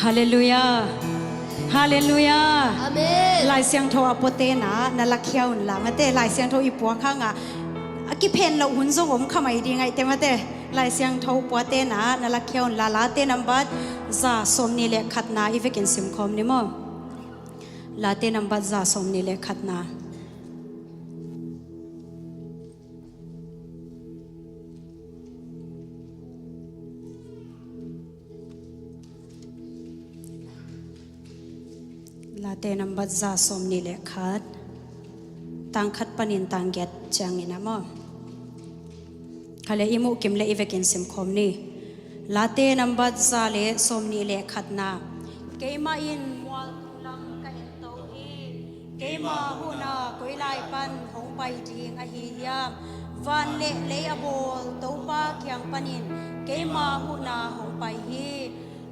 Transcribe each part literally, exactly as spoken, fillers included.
Halleluiah. Halleluiah. Amen. Lai Siangtho a puate na na lakhia un la, mate, Lai Siangtho i puak hangah a kiphen loh hun zong om kha mai ding aihte, mate. Lai Siangtho puate na na lakhia un la, Late nambat za sawmnih le khatna i vekin simkhawm ni maw? Late nambat za sawmnih le khatna. Late nambat za sawmnih le khat, tang khat panin tang giat ciangin a maw? Kha le i muh kim le i vekin simkhawm ni. Late nambat za le sawmnih le khatna. Keimah in mual tung lam ka en to hi. Keima huhna koi lai pan hong pai ding ahi hiam? Van le lei a bawl Topa kiang panin keima huhna hong pai hi.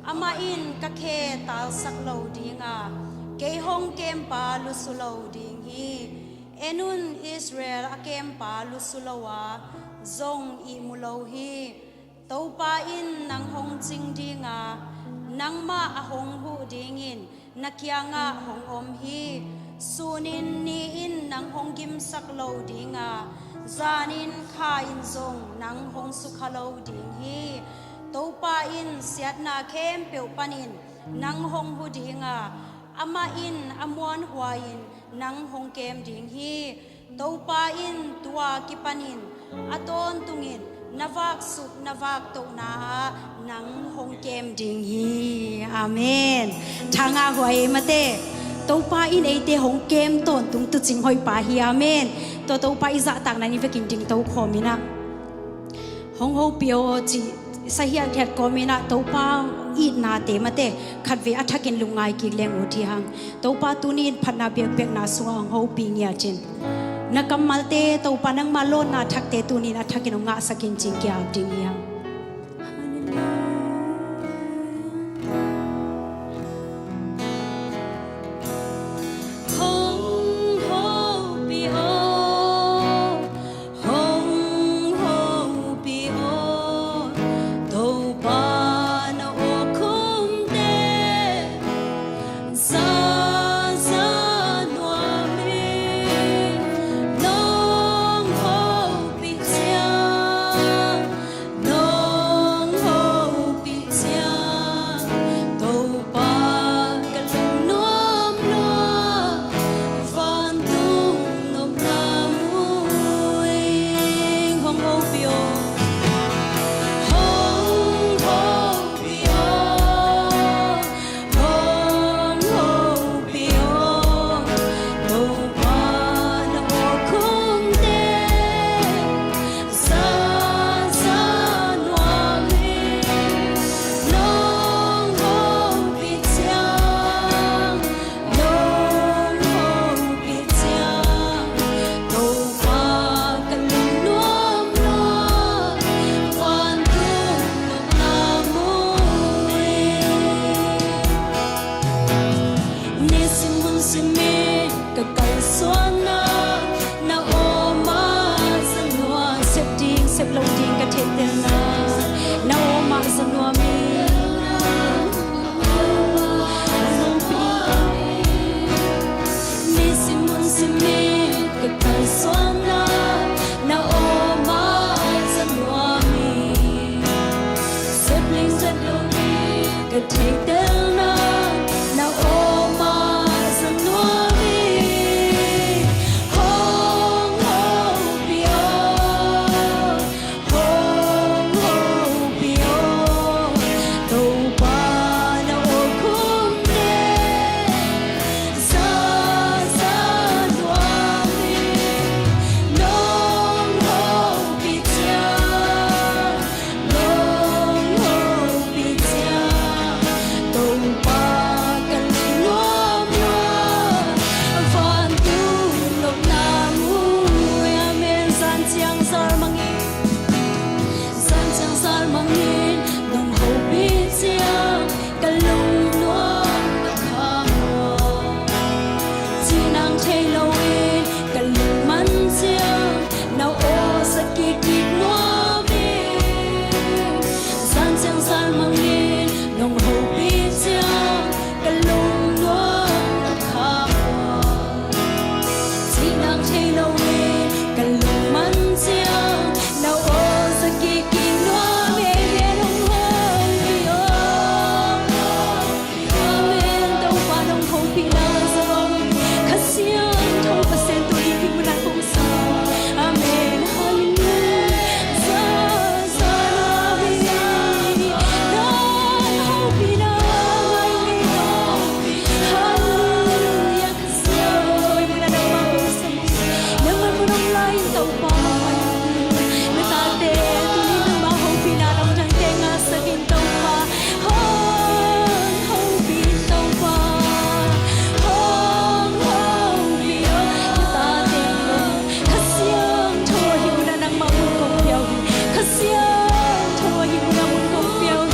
Amah in ka khe talsak lo ding a, kei hong kempa lusu lo ding hi. En un, Israel a kempa lusu lo a, zong ihmu lo hi. Topa in nang hong cing ding a, nangmah a hong huh dingin na kiangah hong om hi. Sunin ni in nang hong gimsak lo ding a, zanin kha in zong nang hong sukha lo ding hi. Topa in siatna khempeuh panin nang hong huh ding a, amah in a muanhuai-in nang hong kem ding hi. Topa in tua kipanin a tawntungin na vaksuk na vaktohna ah nang hong kem ding hi. Amen. Thangah huai ei, mate. Topa in eite hong kem tawntung tuucing hoihpa hi. Amen. Tua Topa i zahtakna in i vekin dingto khawm in ah, hong hopih aw cih sahiat hiat kawmin ah Topa itnate, mate, khatvei a thakin lungngai kik leng ut hi hang. Topa tuni in phatna biakpiakna sungah hong hopih ngiat in, na kammalte Topa nangma lawnna thakte tuni in a thakin hong ngahsak in ci-in ki-ap ding hi hang. Hong hopih aw, hong hopih aw, Topa na awkhum te, za za nuam hi. Nong hopih ciang, nong Topa, na tate tuni nangmah hopihna lamdangte ngahsak in Topa. Hong hopih in Topa. Hong hopih in na tate. Kha Siangtho ahi munah nangmah mun kong pia uh hi. Kha Siangtho ahi munah mun kong pia uh hi.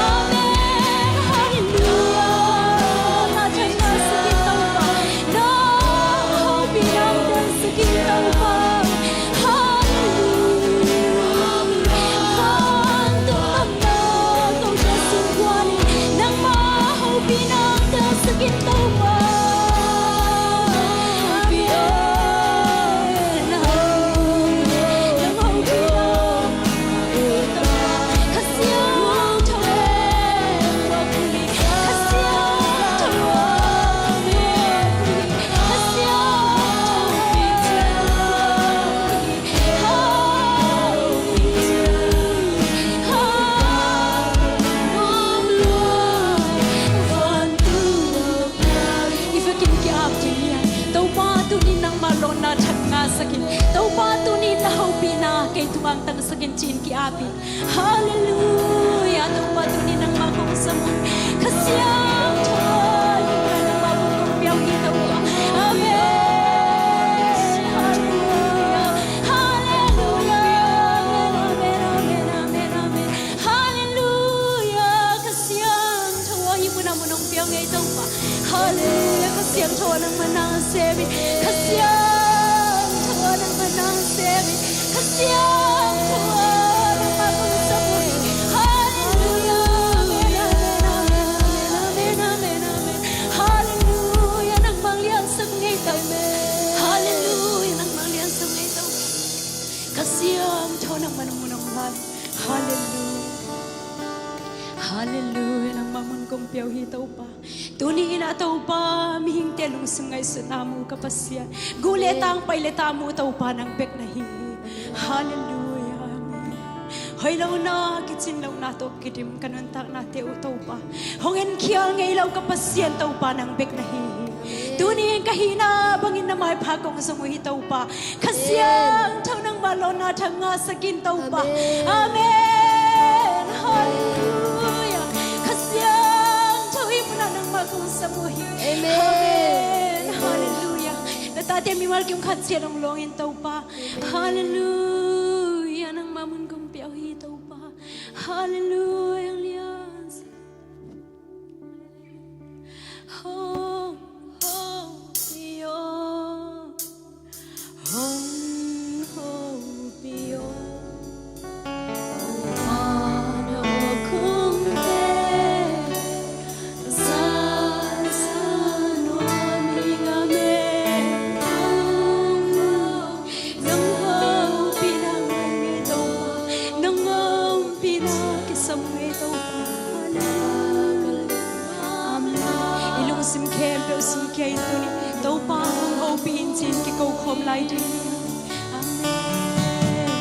Amen. Halleluia. Lamdang ngahsak in Topa. Nang hopihna lamdangsak in Topa. Halleluia. Vantung mama kote sungkuan in nangmah hopihna lamdangsak in Topa. Amen. Nang hopihna Topa tuni nangmah lawnna thak ngahsak in. Topa tuni na hopihna kei tungah tangsak in ci-in ki-ap in. Halleluia. Topa tuni nangmah kong sam uh hi. Kha Siangtho, nangmah kong pia uh hi Topa. Amen. Halleluia. Halleluia. Amen, amen, amen, amen, amen. Halleluia. Kha Siangtho, hih munah mun hong pia ung ei Topa. Halleluia. Kha Siangtho nangmah na sem in. Kha Siangtho nangmah na sem in. Kha Siangtho nangmah kong sam uh hi. Halleluia. Amen, amen, amen, amen, amen. Halleluia. Nangmah liansak ung ei Topa. Halleluia. Nangmah liansak ung ei Topa. Kha Siangtho nangmah na mun hong man. Halleluia. Halleluia, nangmah mun kong pia uh hi Topa. Tuni in ah Topa, mihingte lungsim ngaihsutna mu ka Pasian. Guh le tang, pai le ta mu Topa nang bek na hi hi. Halleluia, amen. Hoih lohna, kicin lohna tawh kidim ka nuntaknate uh Topa. Hong enkhial ngei lo ka Pasian Topa nang bek na hi hi. Tuni in ka hihna bangin na maipha kong zong uh hi Topa. Kha Siangtho nangmah lawnna thak ngahsak in Topa. Amen. Halleluia. Kha Siangtho hih munah nangmah kong sam uh hi. Amen. Halleluia. Na tate mimal kim khat ciat hong luang in Topa. Halleluia. Nangmah mun kong pia uh hi Topa. Halleluia. Hong hopih aw, hong hopih aw. Hong hopih aw. Nang hopihna kisam ngei Topa. Amen. I lungsim khempeuh sung kia in tuni Topa hong hopih in ci-in kiko khawm lai ding. Amen.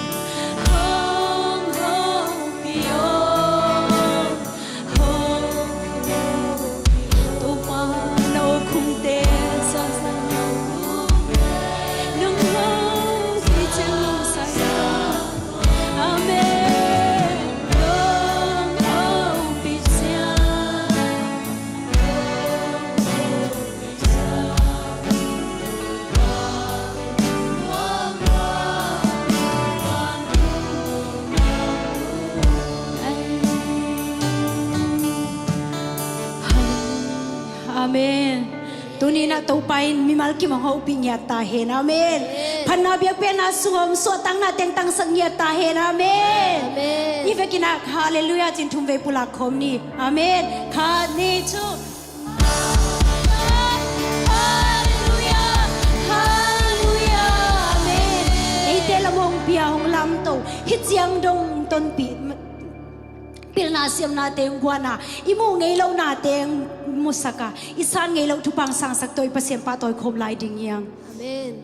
Hong hopih aw. Topa, na awkhumte zahzah nang hopih ciang lungsa in. Amen. Nang hopih ciang. Amen. Tuni in ah Topa in mimal kim hong hopih ngiat ta hen. Amen. Amen. Phatna biakpiakna sung om suahtakna teng tangsak ngiat ta hen. Amen. Amen. Hih vekin ah halleluia ci-in thumvei pulak khawm ni. Amen. Khat, nih, thum. Halleluia. Halleluia. Amen. Eite lam hong pia, hong lamto, hih ciang dong tonpih, pilna siamnate hong guan a, i muh ngei lohnate hong musak a, i san ngei loh thupha hong sangsak tawh i Pasian pahtawi khawm lai ding hi hang. Amen.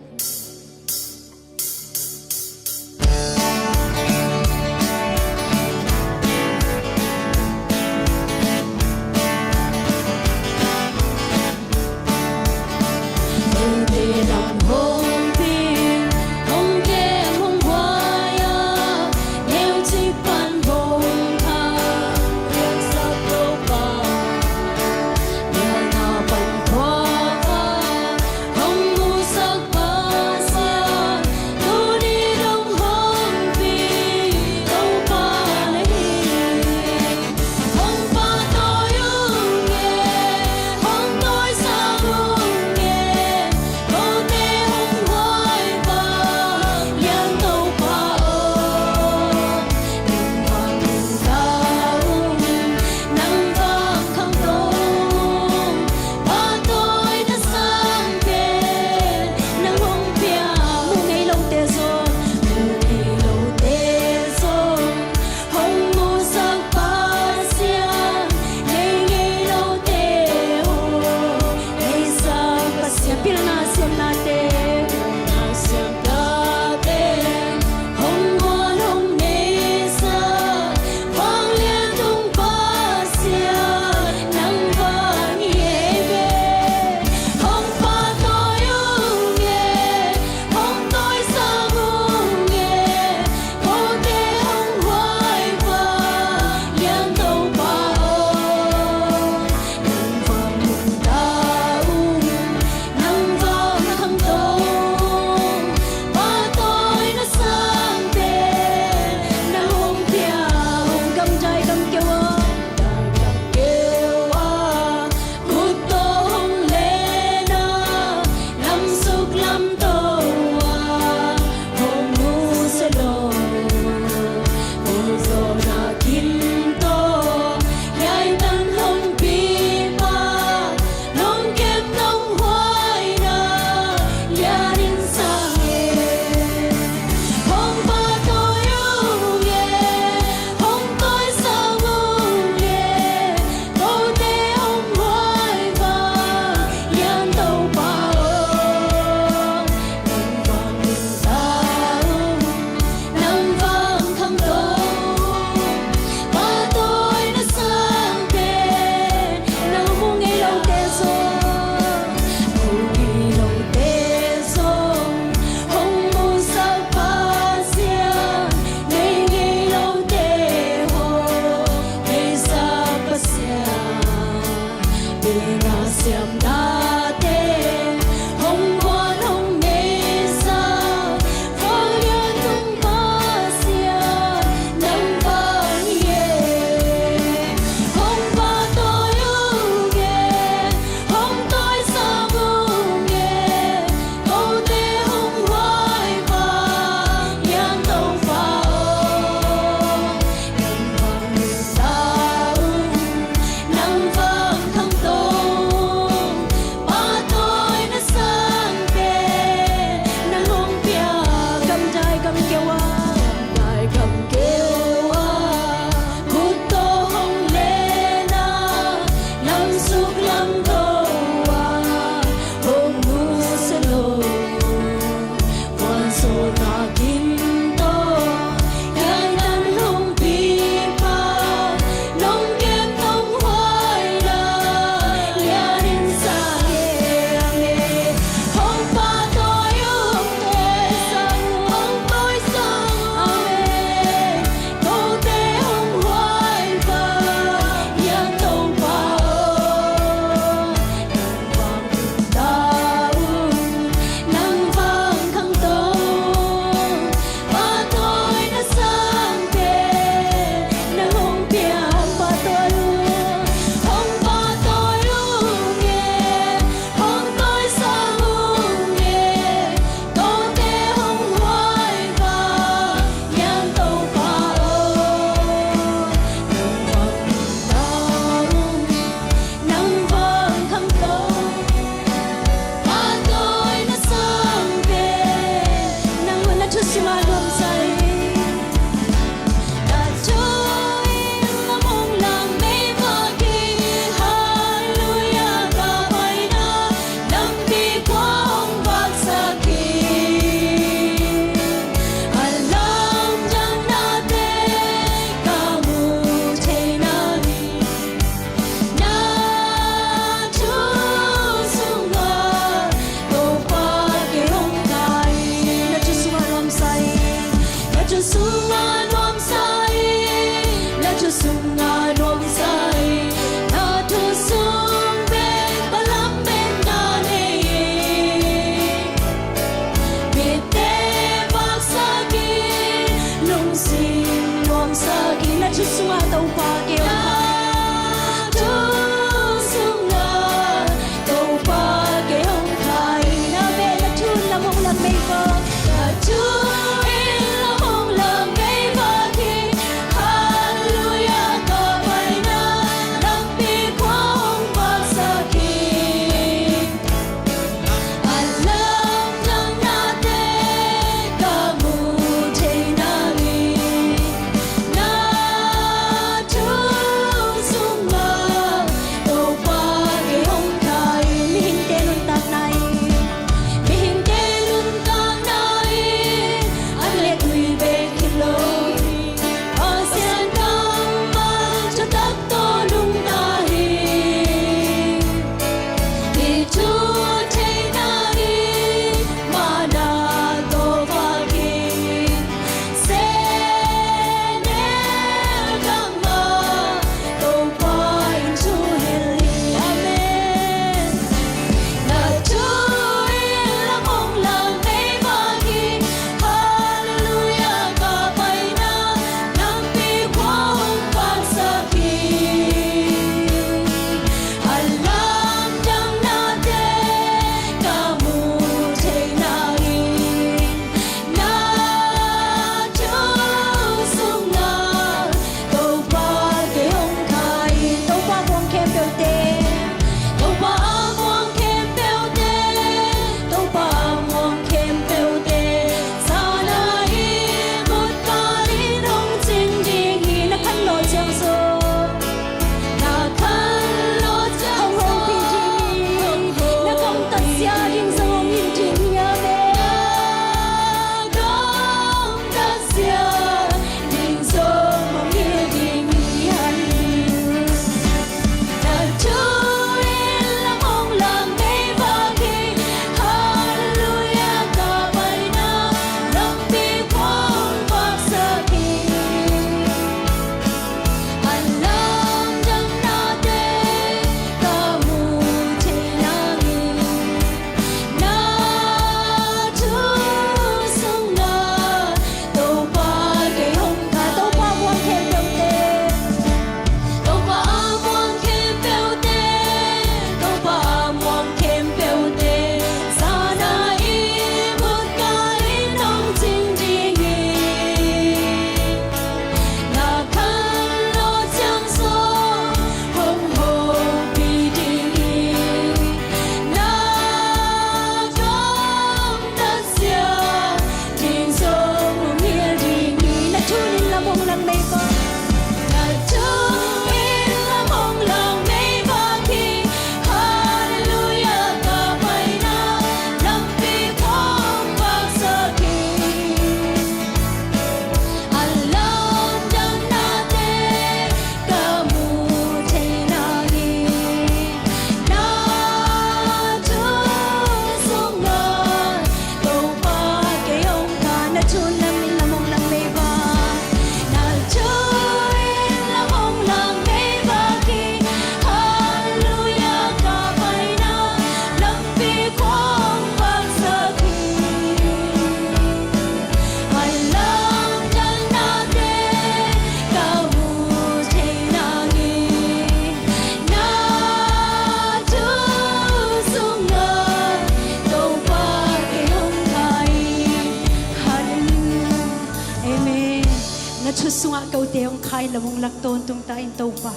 Ai lam hong lak tawntung ta in Topa.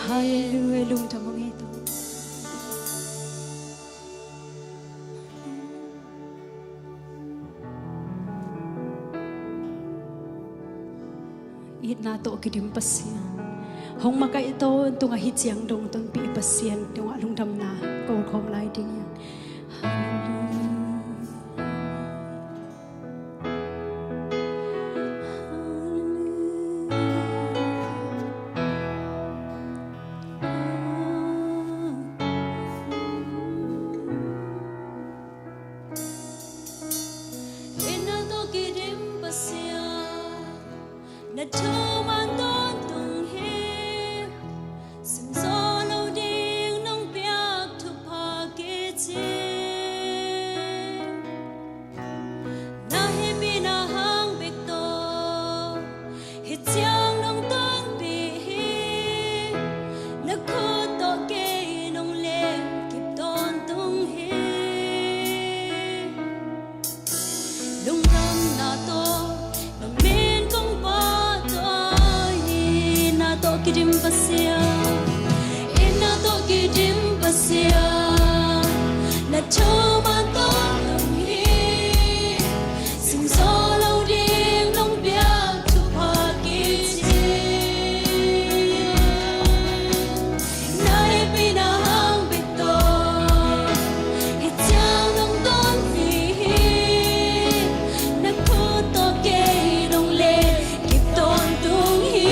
Halleluiah, lungdam hong hi ta. Itna tawh kidim Pasian, hong makaih tawntung a hi ciang dong tonpih Pasian tungah lungdamna ko khawm lai ding hi. Halleluiah. Itna tawh kidim Pasian, na thuman tawntung hi. Simzaw lo ding nong piak thupha kici. Na hehpihna hang bek tawh hih ciang nong tonpih hi. Na khut tawh kei nong lem kip tawntung hi. Lungdamna tawh na min kong pahtawi hi. Itna tawh kidim Pasian, itna tawh kidim Pasian, na thuman tawntung hi. Simzaw lo ding nong piak thupha kici. Na hehpihna hang bek tawh hih ciang nong tonpih hi. Na khut tawh kei nong lem kip tawntung hi.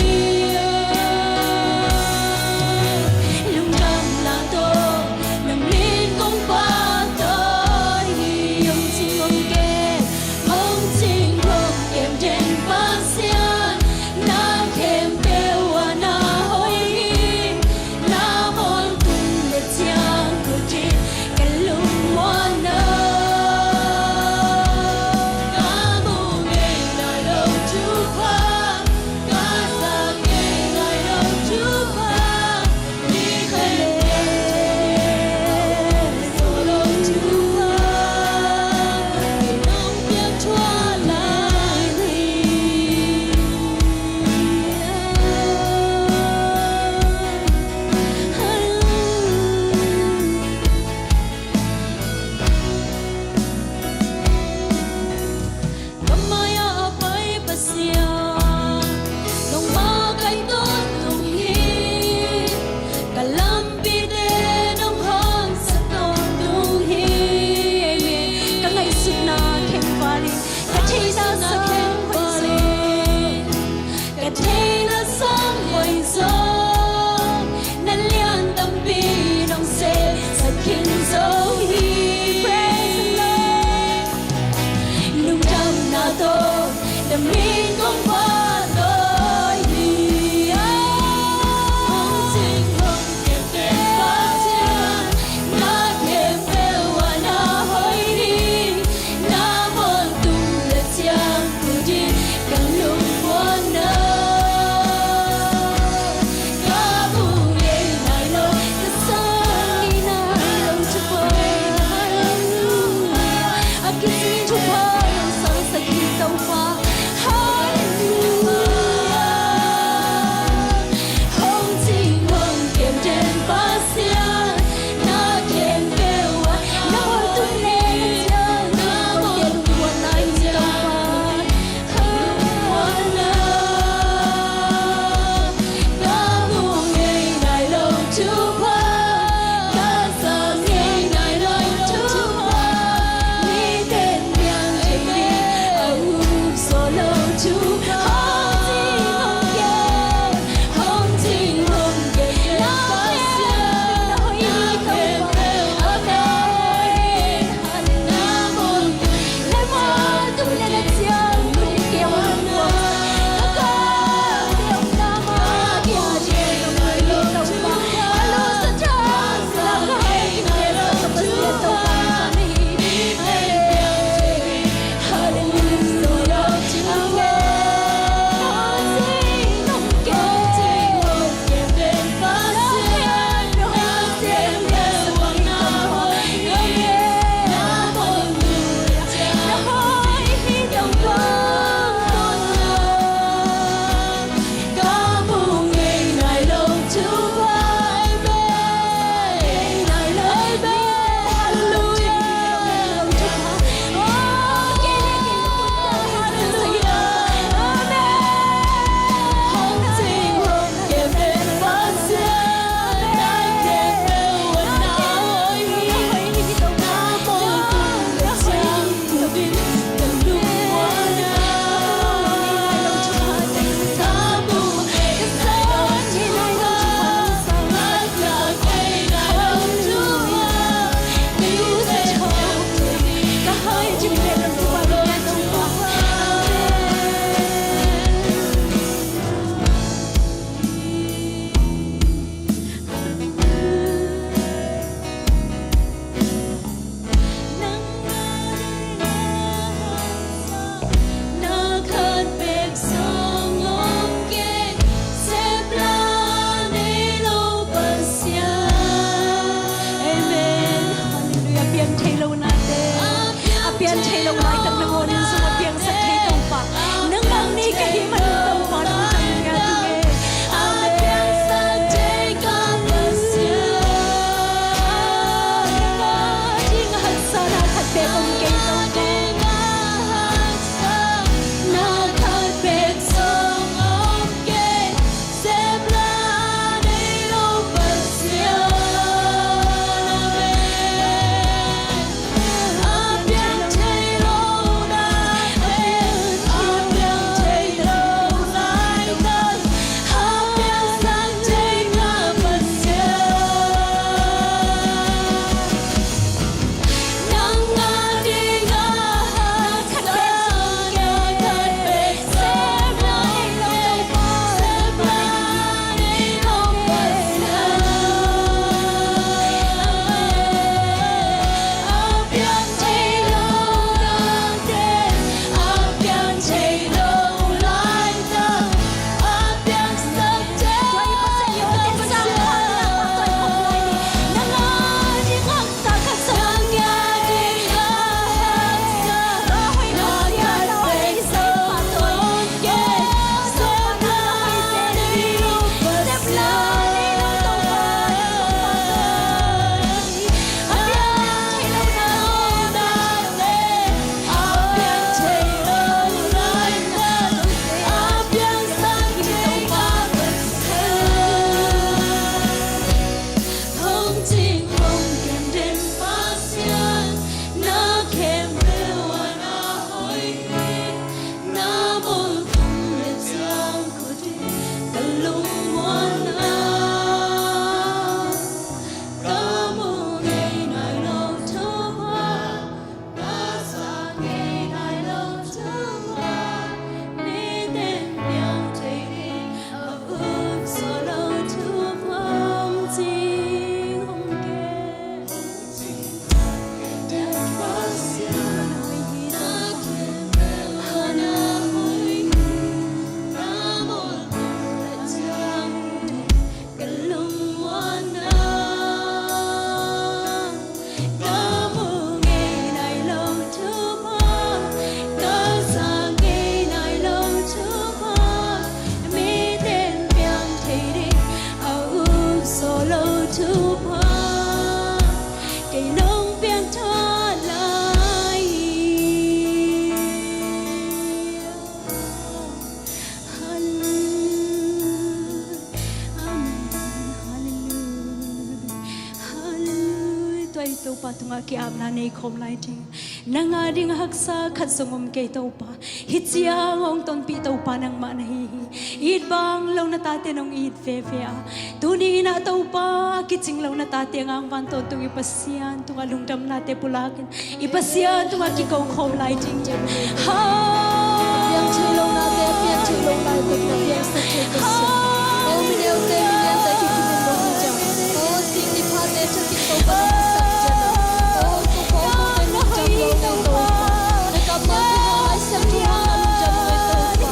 Piang thei lo laitak nangawn in zong a piangsak thei Topa, nangmah nei ka hih manin Topa nang zong ngiat ing e. Amen. Nang a ding a haksa na khat bek om kei Topa. Na khat bek zong om kei. Sem la nei lo Pasian. Amen. A piang thei lo na, a piang thei lo laitak, a piangsak thei ka Pasian. Hong cing hong kem den Pasian, na khem reuh ah na hoih hi, na moh tung le ciang khut hi, ka lungmuanna, ka mu ngei nai lo thupha. Ka lungmuanna, ka mu ngei nai lo thupha, ka za ngei nai lo thupha, mite'n piang thei ding a up zaw lo thupha, kei nong piangthak lai hi. Hallelujah. Amen. Hallelujah. Hallelujah. Tua i Topa tungah ki-apna nei khawm lai ding. Nang a ding a haksa khat zong om kei Topa. Hih ciang hong tonpih Topa nangmah na hi hi. It bang lo na tate nong it veve a, tuni in ah Topa, kicing lo na tate ngang van tawntung i Pasian tungah lungdamnate pulakin i Pasian tungah kiko khawm lai ding hi. Ha. Piang thei lo nate, piang thei lo nate, na piangsak thei Pasian. O, mi neute, mi liante, kikim in lo hi ciang. O, sing ni phate thakin Topa nong sak ciang. O, Topa, o, Topa, lungdam lo nai Topa. Na kammal thu hong Lai Siangtho hong na lungdam lo nai Topa.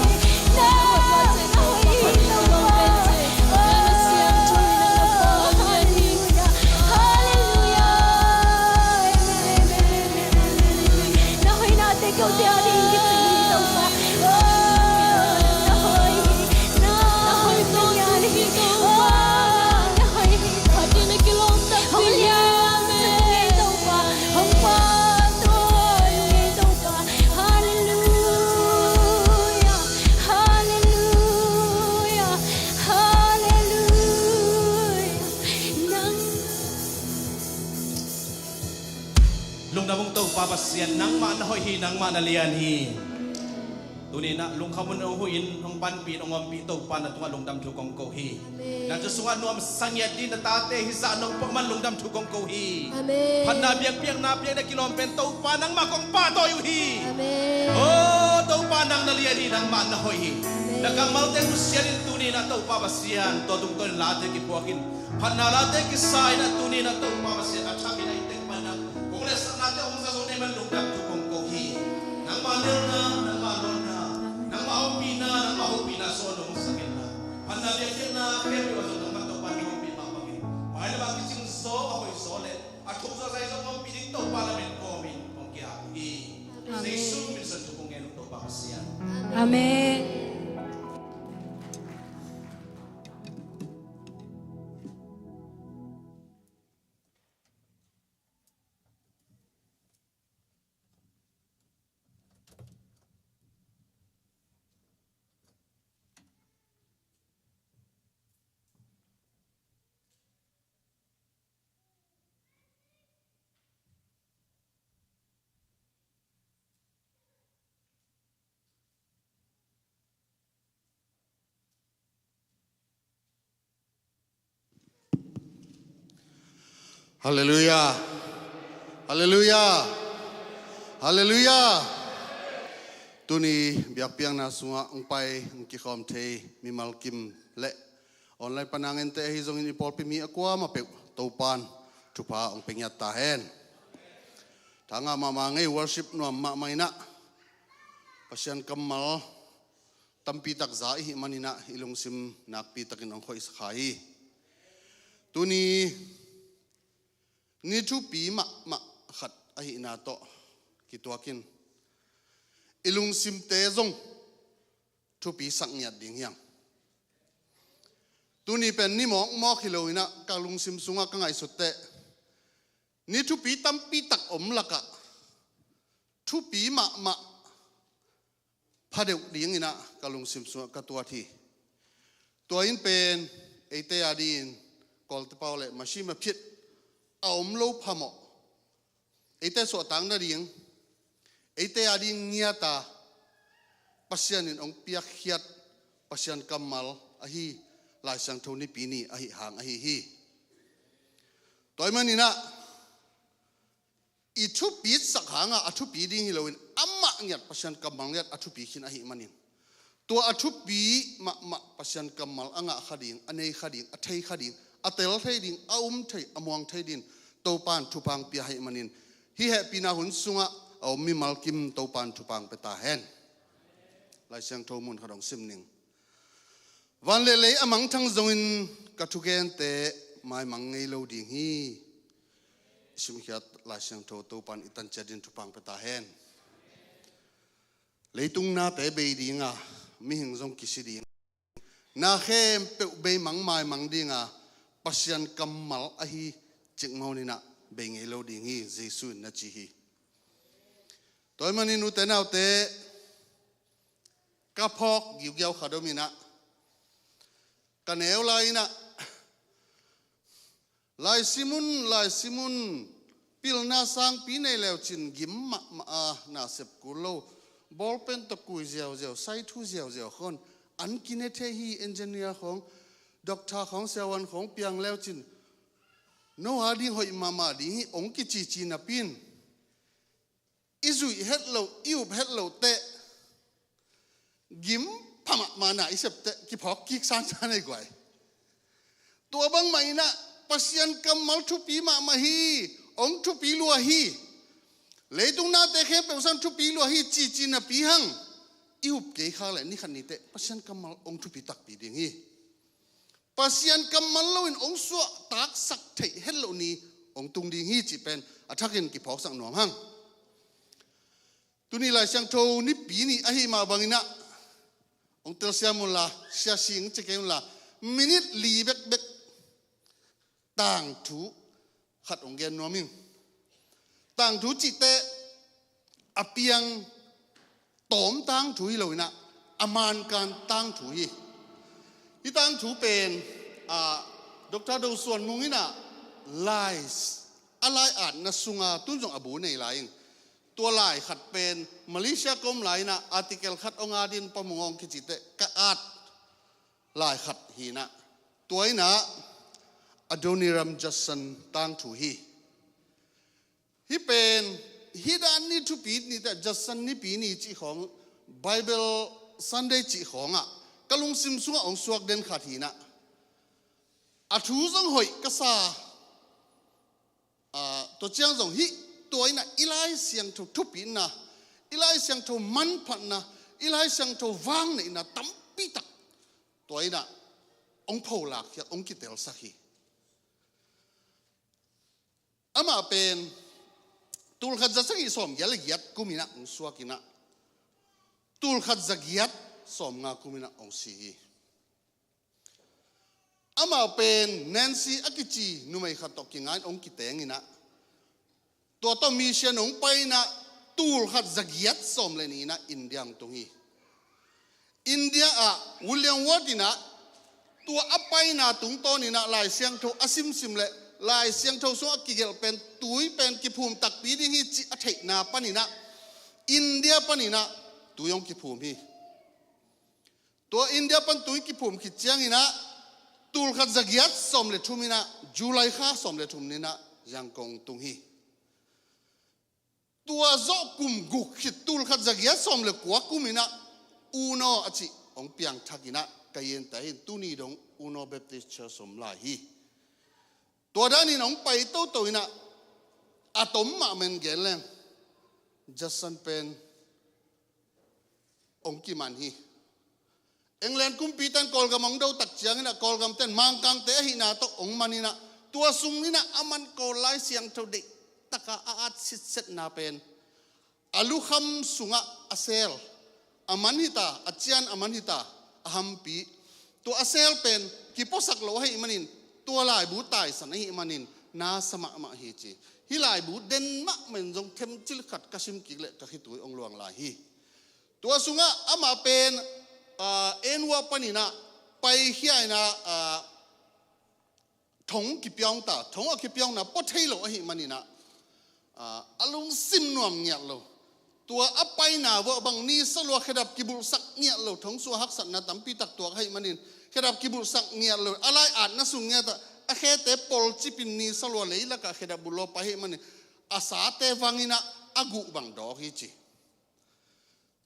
Hallelujah, hallelujah, hallelujah. Nang lungdam ung Topa Pasian, nangmah na hoih hi, nangmah na lian hi. Tuni in ah lungkham un, hong huh in, hong panpih in, hong ompih Topa, na tungah lungdam thu kong ko hi. Amen. Na thu sungah nuamsa ngiat ding na tate hih zah nong puak man lungdam thu kong ko hi. Amen. Phatna biakpiakna piak na kilawm pen Topa nangmah kong pahtawi uh hi. Amen. O Topa, nang na lian hi, nangmah na hoih hi. Amen. Na kammalte nusiat in tuni in ah Topa Pasian, tua tungtawn in late kiphuak in, phatna late kisa in ah tuni in ah Topa Pasian, a thak in ah i tek pan in ah kong letsaknate hong za zo na hih man lungdam thu kong ko hi. Nangmah nelna, nangmah lawnna, nangmah ompihna, nangmah hopihna sung hong sak in ah, phatna biakpiakna khempeuh ah zong nangmah Topa na ompih mah bangin, mailam ah kicing zaw, a hoih zaw leh a thuk zaw, a zai zaw hong ompih ding Topa lamet kawmin kong ki-ap hi. Amen. Halleluiah. Halleluiah. Halleluiah. Tuni biakpiakna sungah hong pai, hong kikhawm thei mimal kim le online pana ngente ahi zongin i pawlpi mi a kuamah peuh Topan thupha hong pia ngiat ta hen. Thangah mahmah ngei, worship nuam mahmah inah, Pasian kammal tampi tak za i hih maninah i lungsim nakpi takin hong khoihsak kha hi. Tuni ni thupi mahmah khat ahihna tawh kituakin i lungsimte zong thupi sak ngiat ding hiang. Tuni pen ni mawkmawk hi loinah ka lungsim sungah ka ngaihsutteh ni thupi tampi tak om lakah thupi mahmah phadeuh dinginah ka lungsim sungah ka tuat hi. Tua in pen eite a dingin Kawlte pau le masi maphiat a om lo phamawh, eite suahtak nading, eite a ding ngiata Pasian in hong piakkhiat Pasian kammal ahi Lai Siangtho Nipi ni ahi hang ahi hi. Tua ahih maninah i thupitsak hangah a thupi ding hi loin amah ngiat Pasian kammal ngiat a thupi khin ahih manin, tua a thupi mahmah Pasian kammal a ngah kha ding, a nei kha ding, a thei kha ding, a tel thei ding, a um thei, a muang thei ding Topan thupha hong pia ahih manin, hih hehpihna hun sungah a om mimal kim Topan thupha hong pia ta hen. Lai Siangtho mun khat hong sim ning. Van le lei a mangthang zongin ka thugente maimang ngei lo ding hi. I simkhiat Lai Siangtho Topan i tan ciat dingin thupha hong pia ta hen. Leitung nate bei dinga, mihing zong kisi ding, na khempeuh beimang maimang dinga, Pasian kammal ahi cikmah huninah bei ngei lo ding hi, Jesu in na ci hi. Tua ahih manin ute naute, ka phawk giugiau khat om inah, ka neu lai inah, lai sim un, lai sim un, pilna sangpi nei leucin gim mahmah a, na sep kul lo, bawlpen tawh kui ziauziau, sai thu ziauziau khawng, an kine thei hi, engineer khawng, doctor khawng, siavuan khawng piang leucin no a ding hoih mahmah ding hi, hong kicici napi in i zuih het loh, i up het loh teh, gim pha mahmah na i sep teh kiphawk kik sansan ei guai. Tua bangmah inah Pasian kammal thupi mahmah hi, hong thupi lua hi. Leitung nate khempeuh sang thupi lua hi cici napi hang, i up kei khak leh ni khat ni teh Pasian kammal hong thupi takpi ding hi. Pasian kammal loin hong suahtaksak theih het loh ni hong tung ding hi cih pen a thakin kiphawksak nuam hang. Tuni Lai Siangtho Nipi ni ahih mah banginah hong telsiam unla, siasi hong ci kei unla, minit li bekbek tangthu khat hong gen nuam ing. Tangthu cih teh a piang tawm tangthu hi loinah a mankan tangthu hi. Hih tangthu pen, ah, Doctor Do Suan Mung inah lai, a lai-atna sunga tun zong a bu nei lai ing. Tua lai khat pen Malaysia ka om lai inah article khat hong at in, Pa Mung Aung kici teh ka at lai khat hi inah, tua inah Adoniram Judson tangthu hi. Hih pen hih dan ni thupi ni teh, Judson Nipi ni cih khawng, Bible Sunday cih khawngah ka lungsim sungah hong suak den khat hi inah, a thu zong hoih ka sa. Ah, tua ciang zong hih tua inah i Lai Siangtho thupina, i Lai Siangtho manphatna, i Lai Siangtho vangneihna tampi tak tua inah hong pholak hi a, hong kitelsak hi. Amah pen tulkhat za sagih sawmgiat le giat kum inah hong suak inah, tulkhat zagiat sawmnga kum inah hong si hi. Amah pen Nancy a kici numei khat tawh kinga in hong kiteng inah, tua tawh mission hong pai inah tulkhat zagiat sawm le nih inah India hong tung hi. India ah William Ward inah tua a paina tungtawn inah Lai Siangtho a simsim le Lai Siangtho sung a kigelh pen tui pen kiphum takpi ding hi cih a theihna pan inah India pan inah tui hong kiphum hi. Tua India pan tui kiphum khit ciang inah tulkhat zagiat sawm le thum inah July kha sawm le thum ni inah Yangon tung hi. Tua zawh kum guk khit tulkhat zagiat sawm le kua kum inah Uno a cih hong piangthak inah ka yente in tuni dong Uno Baptist Church om lai hi. Tua danin hong pai toto inah a tom mahmah in gen leng Judson pen hong kiman hi. England kumpite in Kawlgam hong do tak ciang inah Kawlgamte in Mangkangte ahihna tawh hong man inah tua sung inah a man Kawl Lai Siangtho deih taka a at sitsetna pen a lukham sungah a sel a man hita, a cian a man hita, a hampi. Tua a sel pen kipuasak lo ahih manin tua laibu taisan ahih manin nasa mahmah hi ci. Hih laibu den mahmah in zong themcil khat ka sim kik leh ka khitui hong luang lai hi. Tua sungah amah pen, ah, Enua pan inah paikhia inah, ah, thong kipiaung ta, thong a kipiaungna pua thei lo ahih man inah, ah, a lungsim nuam ngiat lo. Tua a paina vuah bang nisa lua khedap kibulhsak ngiat lo, thong sung a haksatna tampi tak tuak ahih manin khedap kibulhsak ngiat lo. A lai-atna sung ngiat ah a khete polcip in nisa lua leilakah khedap bulh lua pai ahih manin a sate vang inah a guh bang dawk hi ci.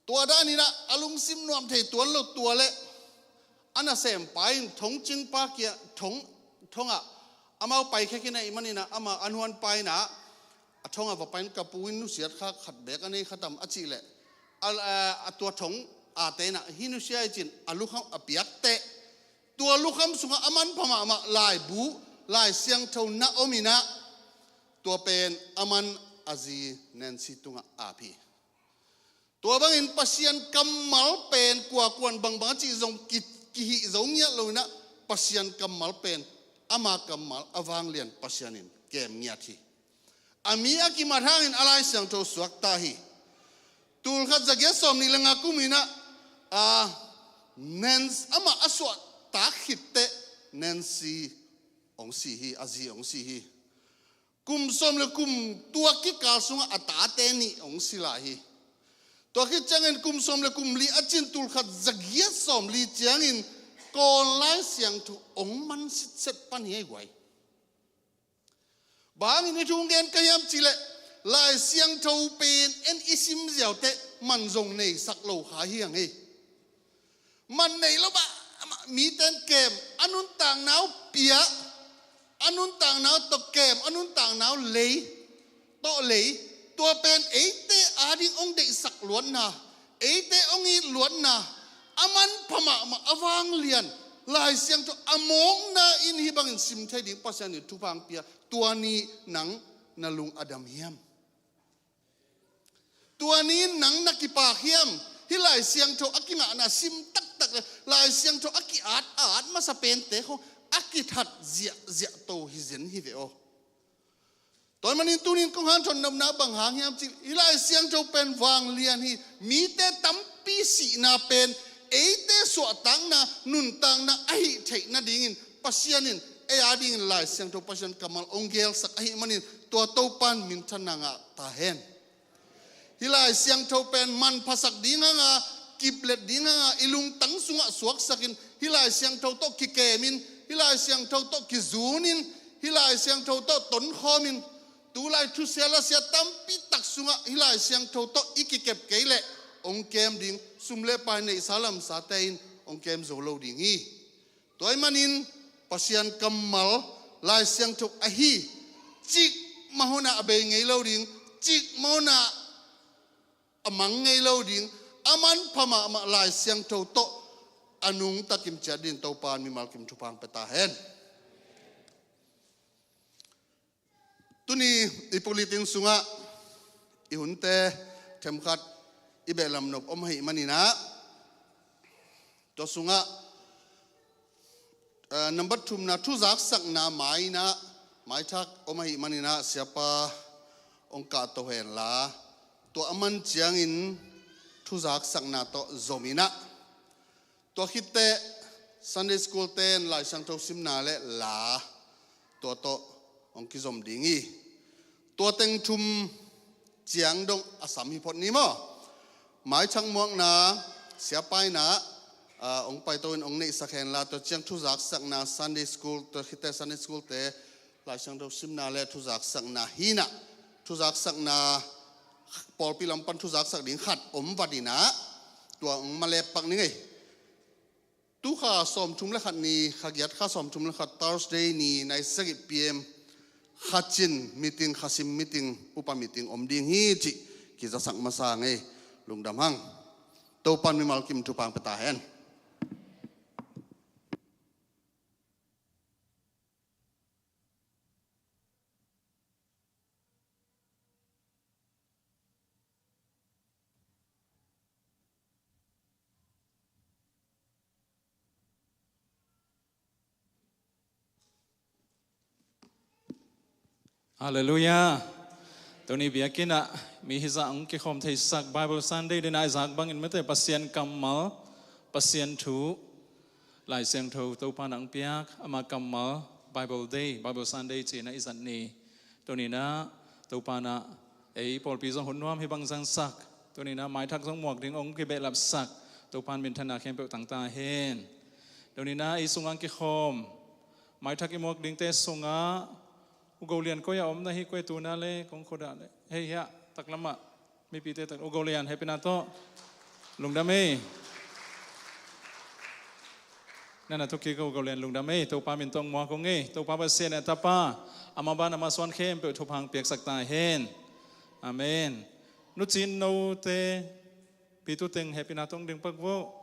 Tua dan inah a lungsim nuam thei tuan lo tua leh a nasempa in thong cingpa kia thong, thongah amau paikhia khin ahih man inah amah a nuanpa inah a thongah va pai in ka pu in nusiat kha khat beek a nei kha tam a cih leh a, a, a tua thong ate inah hih nusia hi ci in a lukham a piak teh tua lukham sungah a manpha mahmah laibu Lai Siangtho na om inah tua pen a man a zi Nancy tungah ap hi. Tua bangin Pasian kammal pen kuakuan bangbang a cih zong ki, kihih zo ngiat lo inah Pasian kammal pen ama kammal a vanglian Pasian in kem ngiat hi. A mi a kimat hangin a Lai Siangtho suakta hi. Tulkhat zagiat sawm nih le nga kum inah, a, Nancy amah a suahtak khitteh Nancy hong si hi, a zi hong si hi. Kum sawm le kum tua kikal sungah a tate nih hong si lai hi. Tua khit ciangin kum sawm le kum li a cin tulkhat zagiat sawm li ciangin Kawl Lai Siangtho hong man sitset pan hi ei guai. Bang hangin i thu gen ka hiam cih leh Lai Siangtho pen en i sim ziau teh man zong neisak lo kha hi hang ei. Man nei lo mah, mite in kem, a nuntakna uh pia, a nuntakna uh tawh kem, a nuntakna uh lei, tawh lei, tua pen eite ading hong deihsak luatna, eite hong it luatna, a manpha mahmah a vanglian, Lai Siangtho a mawkna in hih bangin sim thei ding Pasian in thupha hong pia, tua ni nang na lung a dam hiam? Tua ni in nang na kipak hiam? Hih Lai Siangtho a kingahna sim taktak le Lai Siangtho a ki-at, a at masa pente khong a kithat ziahziah to hi zen hi ve aw. Tua ahih manin tuni in kong hanthawn nopna bang hang hiam cih leh hih Lai Siangtho pen vanglian hi, mite tampi sihna pen eite suahtakna, nuntakna ahih theih nadingin Pasian in ei adingin Lai Siangtho Pasian kammal hong gelsak ahih manin tua Topa in minthanna ngah ta hen. Hih Lai Siangtho pen manphasak ding hanga, kiplet ding hanga, i lungtang sungah suaksakin, hih Lai Siangtho tawh kikemin, hih Lai Siangtho tawh kizunin, hih Lai Siangtho tawh tonkhawmin, tulai thusia lasia tampi tak sungah hih Lai Siangtho tawh i kikep kei leh hong kem ding, sum le pai neihsa lamsate in hong kem zo lo ding hi. Tua ahih manin Pasian kammal Lai Siangtho ahi, cikmah hunah a bei ngei lo ding, cikmah hunah a mang ngei lo ding, a manpha mahmah Lai Siangtho tawh a nungta kimciat dingin Topa in mimal kim thupha hong pia ta hen. Tuni i pulpit inn sungah i hunte themkhat i behlap nop om ahih maninah, tua sungah, eh, nambat thumna thuzaksakna mainah maithak om ahih maninah siapa hong kahto henla, tua a man ciangin thuzaksakna tawh zominah, tua khitteh Sunday school ten Lai Siangtho simna le la tua tawh hong kizom ding hi. Tua teng thum ciang dong a sam hi phot ni maw? Maithak muakna, siapa inah, ah, hong paito in hong neihsak henla, tua ciang thuzaksakna Sunday school, tua khitteh Sunday school te Lai Siangtho simna le thuzaksakna hinah, thuzaksakna pawlpi lam pan thuzaksak ding khat om vat inah, tua hong malep pak ni ngei. Tukha sawmthum le khat ni, kha giat kha sawmthum le khat Thursday ni nai sagih P M kha cin meeting, kha sim meeting, upa meeting om ding hi cih kizasak masa ngei. Lungdam hang. Topan mimal kim thupha pia ta hen. Halleluiah. Tuni biakinn ah mi hizah hong kikhawm theisak Bible Sunday dinah i zak bangin mete Pasian kammal, Pasian thu, Lai Siangtho Topa na hong piak, ama kammal, Bible Day, Bible Sunday cihna i zat ni. Tuninah Topa na ei pawlpi zong hun nuam hi bang zangsak. Tuninah maithak zong muak ding hong kibehlapsak. Topan minthanna khempeuh tangta hen. Tuninah ei sungah hong kikhawm maithak i muak dingte sungah U Go Lian koi a om na hi, koi tuna le kong khodah le hei hiah taklamah mipite tak U Go Lian hehpihna tawh lungdam ei. Nana thukik U Go Lian lungdam ei. Topa min tawh muak ung ei. Topa Pasian a tapa ama ban ama suan khempeuh thupha hong piaksak ta hen. Amen. Nu Cin note Pi Tu teng hehpihna tawh ding pak vo.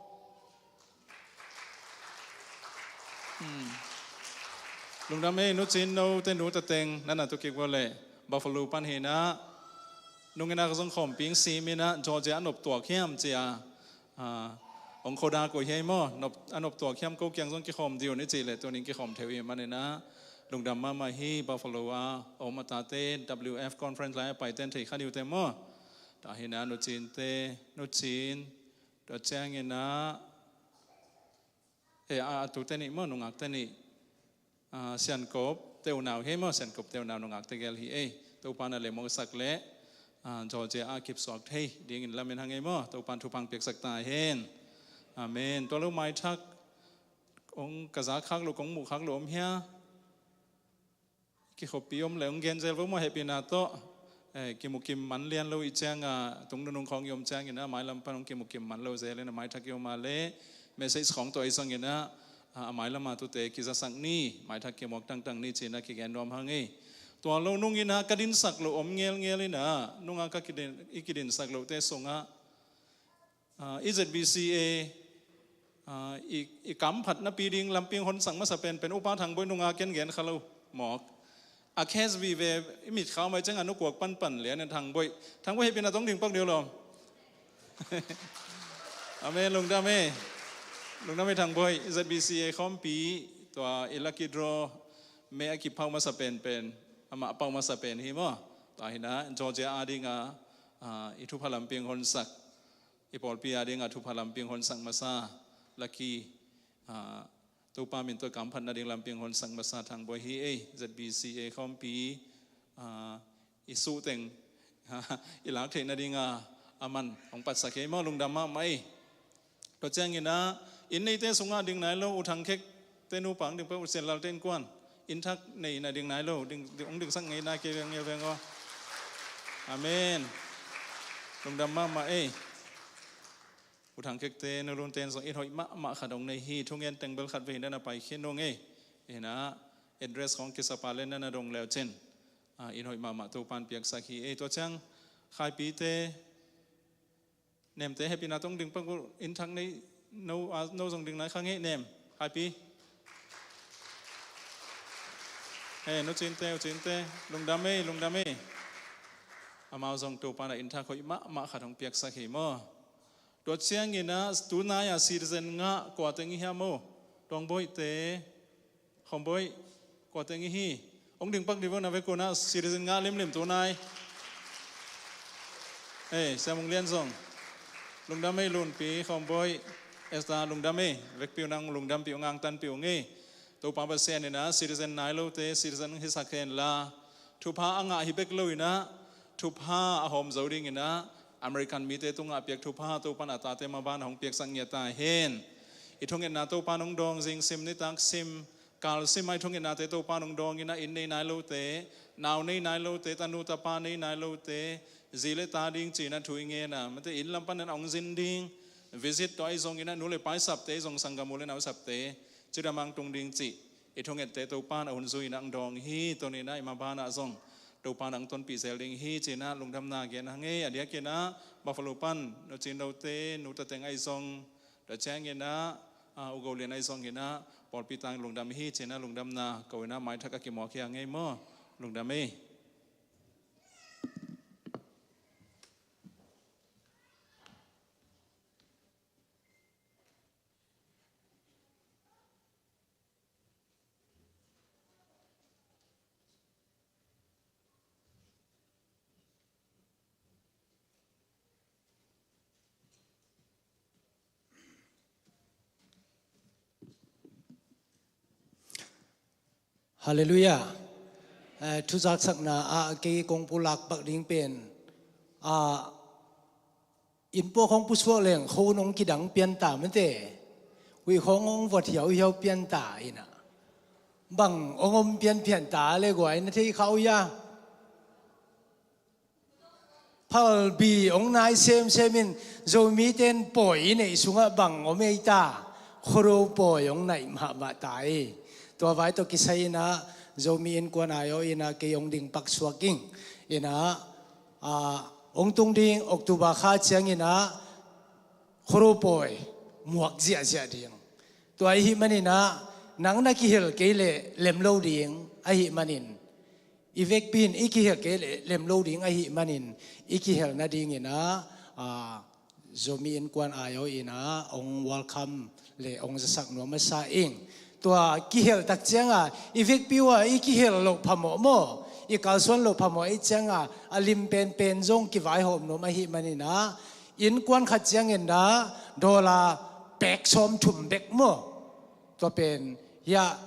Hmm. Lungdam ei, Nu Cin note nu tateng nana thukik vo le Buffalo pan hinah nunginah ka zong khawmpi ing siminah Georgia a noptuak hiam cia, ah, hong khodah koi hiai maw, nop, a noptuak hiam ko kiang zong kikhawm diu ni cih le tuning kikhawm theu i maninah lungdam mahmah hi. Buffalo a om a tate W F conference lai a paiten thei kha diute maw. Tua hinah Nu Cinte, Nu Cin, tua cianginah, eh, a, a tute nih maw, nungakte nih, ah, Siankop te unau hi ei maw, Siankop te unau nungakte gel hi ei. Topa na le mawngsak le, ah, Georgia a kipsuak thei dingin lamen hang ei maw, Topan thupha hong piaksak ta hen. Amen. Tua lo maithak hong ka zak khak lo, kong muh khak lo om hia? Kikhoppi om le hong gen zel vo maw hehpihna tawh. Eh, kimukim man lian lo i cianga, tung nunung khawng i om cianginah mailam pan hong kimukim man lo zel inah maithak i om a le message khawng tawh i zonginah, ah, a mailam a tute kizasak ni, maithak kimuak tangtang ni cinah kigen nuam hang ei. Tua lo nunginah ka dinsak lo om ngelngel inah nunga ka kidin, i kidinsak lote sungah Ah, i Z B C A, ah, i, i kamphat napi ding lampi hong honsak masa penpen Upa Thang Boih nunga ken gen kha lo mawk. A case vive i mit khau mai cianga nu kuak panpan lian in Thang Boih. Thang Boih hehpihna tawh ding pak dih lo. Amen, lungdam ei. Lungdam ei Thang Boih. I Z B C A khawmpi tua i lucky draw me a kipau masa penpen, amah pau masa pen hi maw. Tua hinah Georgia a dinga, ah, i thupha lampi hong honsak, i pawlpi a dingah thupha lampi hong honsak masa, lucky, ah, Topa min tawh kamphat nading lampi hong honsak masa Thang Boih hi ei. Z B C A khawmpi, ah, i suhteng i lak theih nadinga aman hong patsak hi ei maw, lungdam mahmah ei. Tua cianginah inn neite sungah ding nai lo U Thang Khek te nupa hong ding pak, U Sian Lal te innkuan inn thak nei na ding nai lo, ding, ding, hong dingsak ngei na kei veng ngei veng aw. Amen. Lungdam mahmah ei. U Thang Khek te, Nu Lun te zong inn hoih mahmah khat hong nei hi. Thungen teng bel khat vei nana pai khin ung ei. Hinah address khawng kisapa le nana dong leucin, ah, inn hoih mahmah Topan piaksak hi ei. Tua ciang Khaipi te, Nem te hehpihna tawh ding pak uh, inn thak nei, no, ah, no zong ding nai kha ngei Nem, Khaipi. Hei, Nu Cinte, U Cinte, lungdam ei, lungdam ei. Amau zong Topa in ah innthak hoih mahmah khat hong piaksak hi maw. Tua ciangin ah tunai-a citizen ngah kua teng i hiam maw? Tuang Boih te, Khawm Boih, kua teng i hi? Hong ding pak dih vo, na vekpi un ah citizen ngah limlim tunai. Ei, Sia Mung Lian zong. Lungdam ei Lunpi, Khawm Boih, Esther lungdam ei. Vekpi un ah hong lungdampih, hong angtanpih ung ei. Topa Pasian in ah citizen nai lote citizen hisak hen la, thupha a ngah hi bek lo in ah, thupha a hawm zo dingin ah, American mite tungah a piak thupha Topa in a tate maban ah hong piaksak ngiat ta hen. I thungetna Topa in hong dawng zing, sim nitak sim, kal sim ah i thungetnate Topa in hong dawng in ah, inn nei nai lote, nau nei nai lote, tanu tapa nei nai lote, zi le ta ding ci-in ah thu i ngen a, mate inn lam pan in ah hong zin ding, visit tua ahi zongin ah, nu le pa i sapte ahi zong, sanggam u le nau i sapte, cidam a hong tung ding cih i thungette Topa in a hun zui in ah hong dawng hi. Tuni in ah i maban ah zong Topa in a hong tonpih zel ding hi ci-in ah lungdamna gen hang ei. A diakin ah Buffalo pan Nu Cin Lo te, Nu Ta Teng ahi zong, tua ciangin ah, ah, U Go Lian ahi zongin ah, pawlpi tang lungdam hi ci-in ah lungdamna ko in ah maitak a kimuak hi hang ei maw. Lungdam ei. Halleluiah. Eh, thuzaksakna ah kei kong pulak pak ding pen, ah, innpuak hong pusuak leng khua nong kidang pian ta mate. Huih khawng hong vot hiauhiau pian ta in ah, bang hong om pianpian ta le guai na thei kha uh hia? Phalbi hong nai semsem in, Zomite in pawi i neih sungah bang om ei ta? Khuado pawi hong naih mahmah ta ei. Tua vai tawh kisai in ah Zomi Innkuan aiawh in ah kei hong ding pak suak ing. In ah, ah, hong tung ding October kha ciangin ah Khuado pawi muak ziahziah ding. Tua ahih manin ah nang na kihel kei leh lem lo ding ahih manin, i vekpi in i kihel kei leh lem lo ding ahih manin, i kihel nadingin ah, ah, Zomi Innkuan aiawh in ah hong welcome le hong zasak nuam masa ing. Tua kihel tak ciangah i vekpi uh ah i kihel loh phamawh maw, i kalsuan loh phamawh ahih ciangah a lim penpen zong kivaihawm nuam ahih manin ah, innkuan khat ciangin ah dollar pek sawmthum bek maw. Tua pen hiah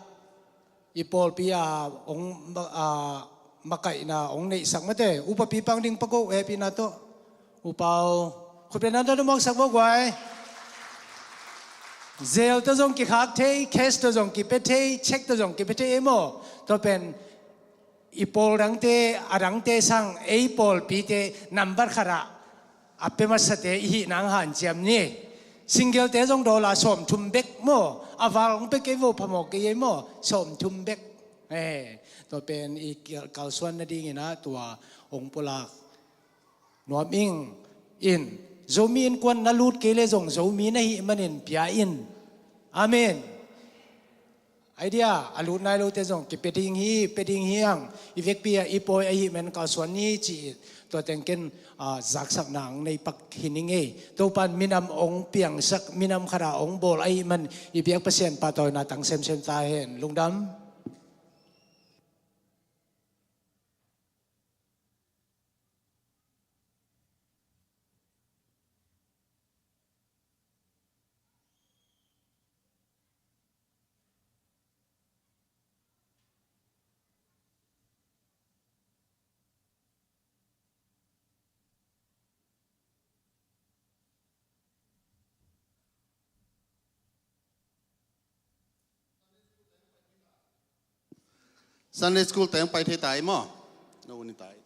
i pawlpi a hong ma-, a, makaihna hong neihsak mate. Upapi pang ding pak o, hehpihna tawh. Upa aw, khutbetna tawh na muaksak vo guai. Zel tawh zong kikhak thei, cash tawh zong kipia thei, cheque tawh zong kipia thei ei maw. Tua pen i pawl dangte, a dangte sang ei pawlpite nambat khatah a pia masate i hih nang hanciam ni. Singgelte zong dollar sawmthum bek maw, a val hong pia kei vo phamawh kei ei maw, sawmthum bek. Eh, tua pen i kal-, kalsuan nadingin ah tua hong pulak nuam ing. In, Zomi Innkuan na lut kei leh zong Zomi na hih manin pia in. Amen. Idea a lut nai lote zong kipia ding hi, pia ding hi hang. I vekpi ah i pawi ahih man kalsuan ni ci-in tua teng ken, ah, zaksakna hong nei pak hi ning ei. Topa in minam hong piangsak, minam khat ah hong bawl ahih man i biak Pasian pahtawina tang semsem ta hen. Lungdam. Sunday school teng pai thei ta ei maw? No ni ta ei.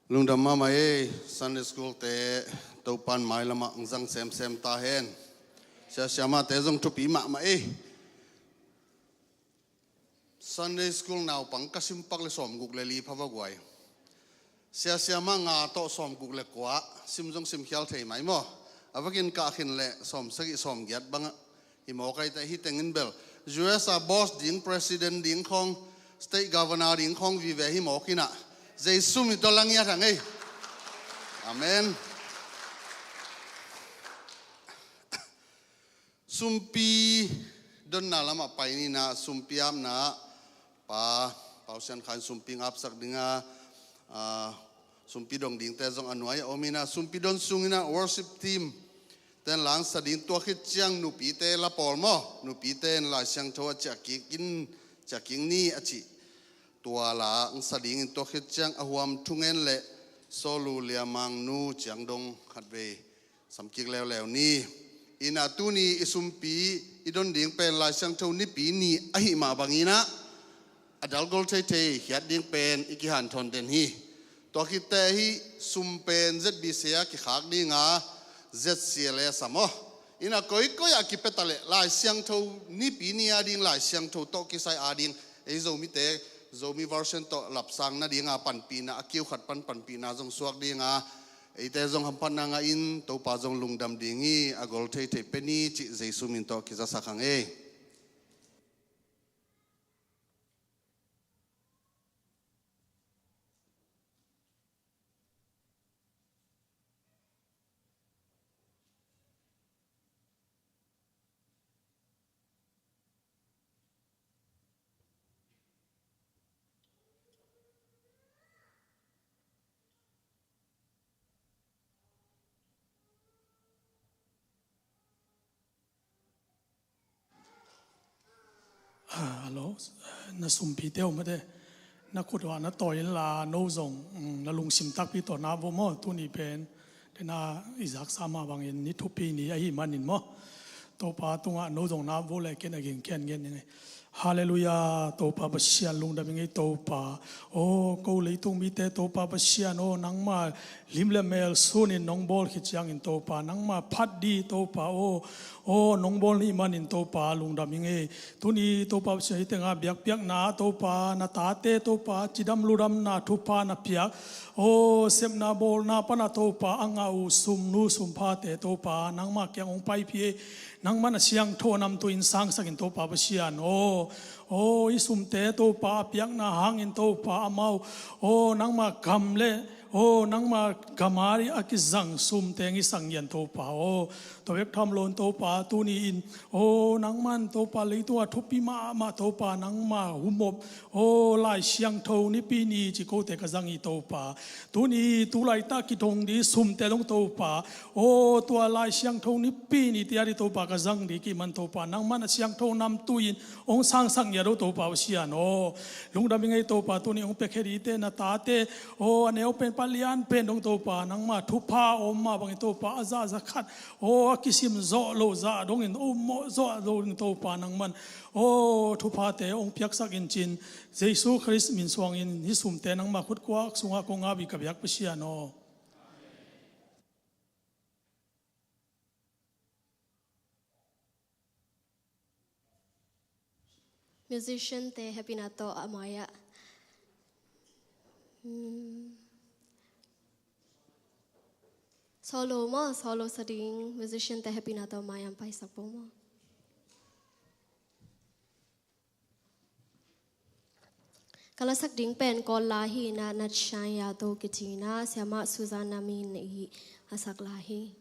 Lungdam mahmah ei. Sunday school te Topan mailamah ang zang semsem ta hen. Sia siamate zong thupi mahmah ei. Sunday school naupang ka simpak le sawmguk le li pha va guai. Sia siama nga tawh sawmguk le kua sim zong simkhial thei mai maw? A vakin kah khin le sawmsagih sawmgiat bangah hi mawk ahi teh. Hih tengin bel U S a boss ding, president ding khawng, state governor ding khawng vive hi mawk inah Jesu min tawh la ngiat hang ei. Amen. Sumpi donna lamah pai ni inah, sumpi apna pa Pausian Khan sumpi apsak dinga, a, sumpi dong dingte zong a nuai a om inah, sumpi don sung inah worship team ten la ang sa ding. Tua khit ciang nupite la pawl maw? Nupite in Lai Siangtho a ciah kik in, ciah kik ni a cih tua la ang sa dingin, tua khit ciang a huam thungen le Sawlu Liamang nu ciang dong khatvei samkik leuleu ni. Inah tuni i sumpi i don ding pen Lai Siangtho Nipi ni ahih mah bang inah a dalgol theithei khiat ding pen i kihanthawn den hi. Tua khit teh hih sum pen Z B C a kikhak dinga, Z C L S a maw? Inah koikoi a kipia ta leh Lai Siangtho Nipi ni a ding, Lai Siangtho tawh kisai a ding, ei Zomite, Zomi version tawh lapsang nadinga panpihna, a kiu khat pan panpihna zong suak dinga, eite zong hamphatna ngah in, Topa zong lungdam ding hi. A gol theithei pia ni cih Jesu min tawh kizasak hang ei. Ah, hello. Na sumpite uh mate, na khut uh ah na tawi inla, no zong, mm, na lungsim takpi tawh na vo maw? Tuni pen tena i zaksa mah bangin ni thupi ni ahih manin maw, Topa tungah no zong na vo le ken a ging kian ngen ning ei. Halleluiah. Topa Pasian, lungdam ing ei Topa. Aw, ko leitung mite Topa Pasian aw, nangma lim le mel sunin nong bawl khit ciangin Topa, nangma phat dih Topa aw, aw, nong bawl nih manin Topa, lungdam ing ei. Tuni Topa Pasian, hih tengah biakpiakna Topa, na tate Topa cidam ludamna thupha na piak, aw, sepna bawlna pana Topa a ngah uh sumnu sumphate Topa, nangma kiang hong paipih ei. Nangman a siangtho a namtui in sangsak in Topa Pasian aw. Aw, i sumte Topa a piakna hangin Topa amau, aw, nangma gam le, aw, nangma gam a kizang sumte ngisak ngian Topa aw. Tua bek tham loin Topa tuni in, aw, nangman Topa leitung a thupi mahmah Topa, nangma humop, aw, Lai Siangtho Nipi ni ci kote ka zang hi Topa. Tuni tu laitak kidong ding sumte dong Topa, aw, tua Lai Siangtho Nipi ni tia ding Topa ka zang ding kih man Topa, nangman a siangtho namtui in hong sangsak ngiat aw Topa Pasian aw. Lungdam ing ei Topa, tuni hong piakhia dingte na tate, aw, a neu pen pan lian pen dong Topa, nangma thupha om mah bangin Topa a zahzah khat, aw, a kisim zawh loh zah dongin, aw, mawh zawh loh ding Topa, nangman, aw, thuphate hong piaksak in cin, Jesu Khrist min suangin hih sumte nangma khut kuak sungah kong ap hi ka biak Pasian aw. Musician te hehpihna tawh a mai-ah, mm, solo maw, solo sa ding musician te hehpihna tawh mai-ah paisak bo maw. Ka lasak ding pen Kawl la hi inah, Natshine Yato kici inah, Siamah Susan Amin ii a sak la hi.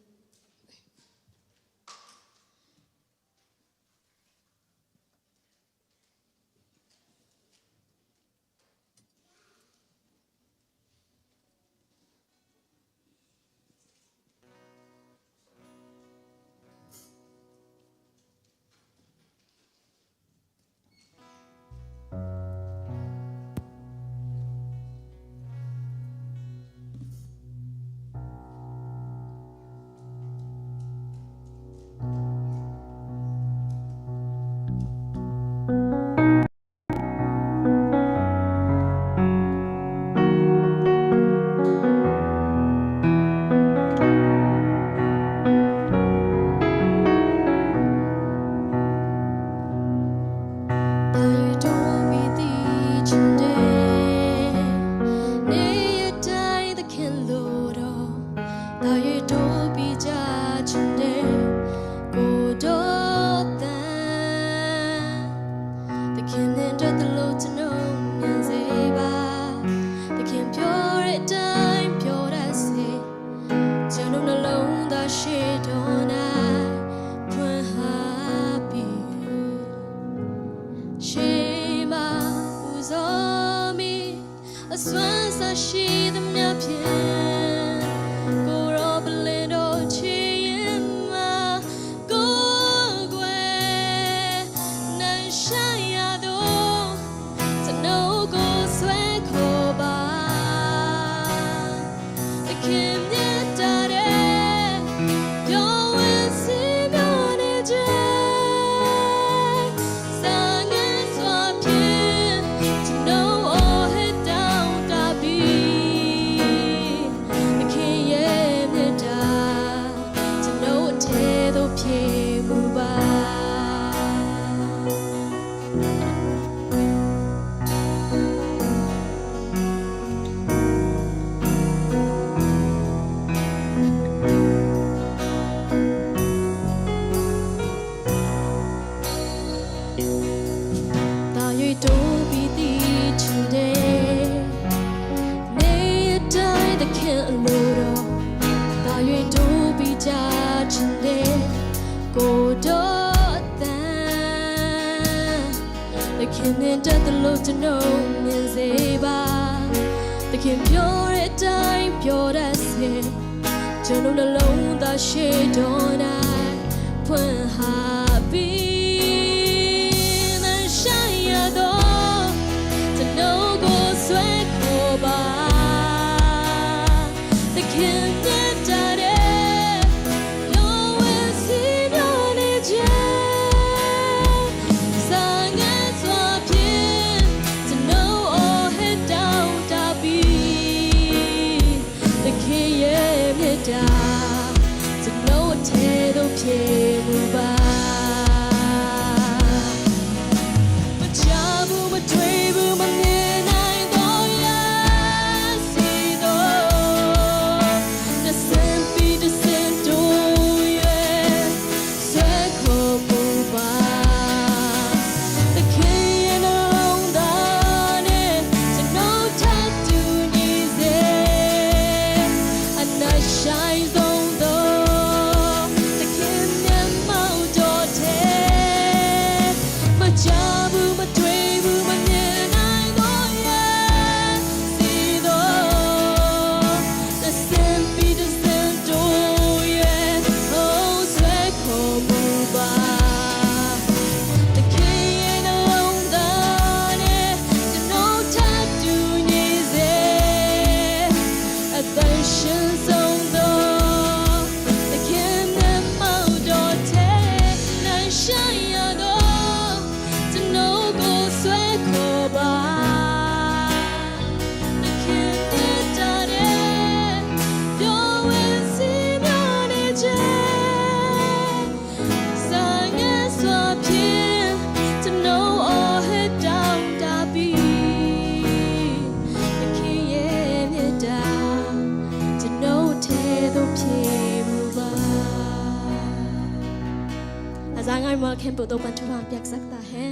တတ်သလိုကျွန်ုပ်မြင်စေပါ။ သခင်ပြောတဲ့အတိုင်းပြောတတ်စေ။ ကျွန်ုပ်နှလုံးသားရှိတော်၌ဖွင့်ဟပ်ပြီး ရှေ့မှာဦးဆောင်မည် အစွမ်းအစရှိသမျှဖြင့် ကိုယ်တော်ပလင်တော်ခြေရင်းမှာ ကိုယ်ကွယ်နှံ့ဆိုင်ရာသို့ ကျွန်ုပ်ကိုဆွဲခေါ်ပါ။ သခင်မြတ်တာတဲ့ ပြောဝင်စီမျောနေခြင်း စာငတ်စွာဖြင့် ကျွန်ုပ်အော်ဟစ်တောင်းတပြီး၊ သခင်ရဲ့မြတ်တာ ကျွန်ုပ်အထဲသို့ဖြည့်မူပါ။ သာ၍တိုးပြီးသိချင်တယ်။ နေ့တိုင်းသခင်အလိုတော် သာ၍တိုးပြီးကြားချင်တယ်။ ကိုယ်တော်အသံ သခင်နဲ့တတ်သလိုကျွန်ုပ်မြင်စေပါ။ သခင်ပြောတဲ့အတိုင်းပြောတတ်စေ။ ကျွန်ုပ်နှလုံးသားရှိတော်၌ဖွင့်ဟပ်ပြီး၊ သင်ရှိရာသို့ ကျွန်ုပ်ကိုဆွဲခေါ်ပါ။ သခင်မြတ်တာတဲ့ လိုဝဲစီမျောနေခြင်း စာငတ်စွာဖြင့် ကျွန်ုပ်အော်ဟစ်တောင်းတပြီး၊ သခင်ရဲ့မြတ်တာ ကျွန်ုပ်အထဲသို့ဖြည့်မူပါ။ မကြားဘူးမတွေ့ဘူးမမြင်နိုင်သောရန်စီသို့ တစ်ဆင့်ပြီးတစ်ဆင့်တိုး၍ ဆွဲခေါ်မူပါ။ သခင်ရဲ့နှလုံးသားနဲ့ ကျွန်ုပ်ထပ်တူညီစေ။ အနက်ရှိုင်းဆုံးသော သခင်မျက်မှောက်တော်ထဲ မကြားဘူးမတွေ့ဘူးမမြင်နိုင်သောရန်စီသို့ တစ်ဆင့်ပြီးတစ်ဆင့်တိုး၍ ဆွဲခေါ်မူပါ။ သခင်ရဲ့နှလုံးသားနဲ့ ကျွန်ုပ်ထပ်တူညီစေ။ အသန့်ရှင်းဆုံးသော သခင်မျက်မှောက်တော်ထဲ နှံ့ဆိုင်ရသော ကျွန်ုပ်ကိုဆွဲခေါ်ပါ။ သခင်မြတ်တာတဲ့ ပျော်ဝဲစေမျှော်နေခြင်း စာငတ်စွာဖြင့် ကျွန်ုပ်အော်ဟစ်တောင်းတပြီး၊ သခင်ရဲ့မြတ်တာ ကျွန်ုပ်ထဲသို့ဖြည့်မူပါ။ အစားငါ့မော်ခင်ဗျာတို့ ပန်ထူပန်ပြတ်စက်တာဟဲ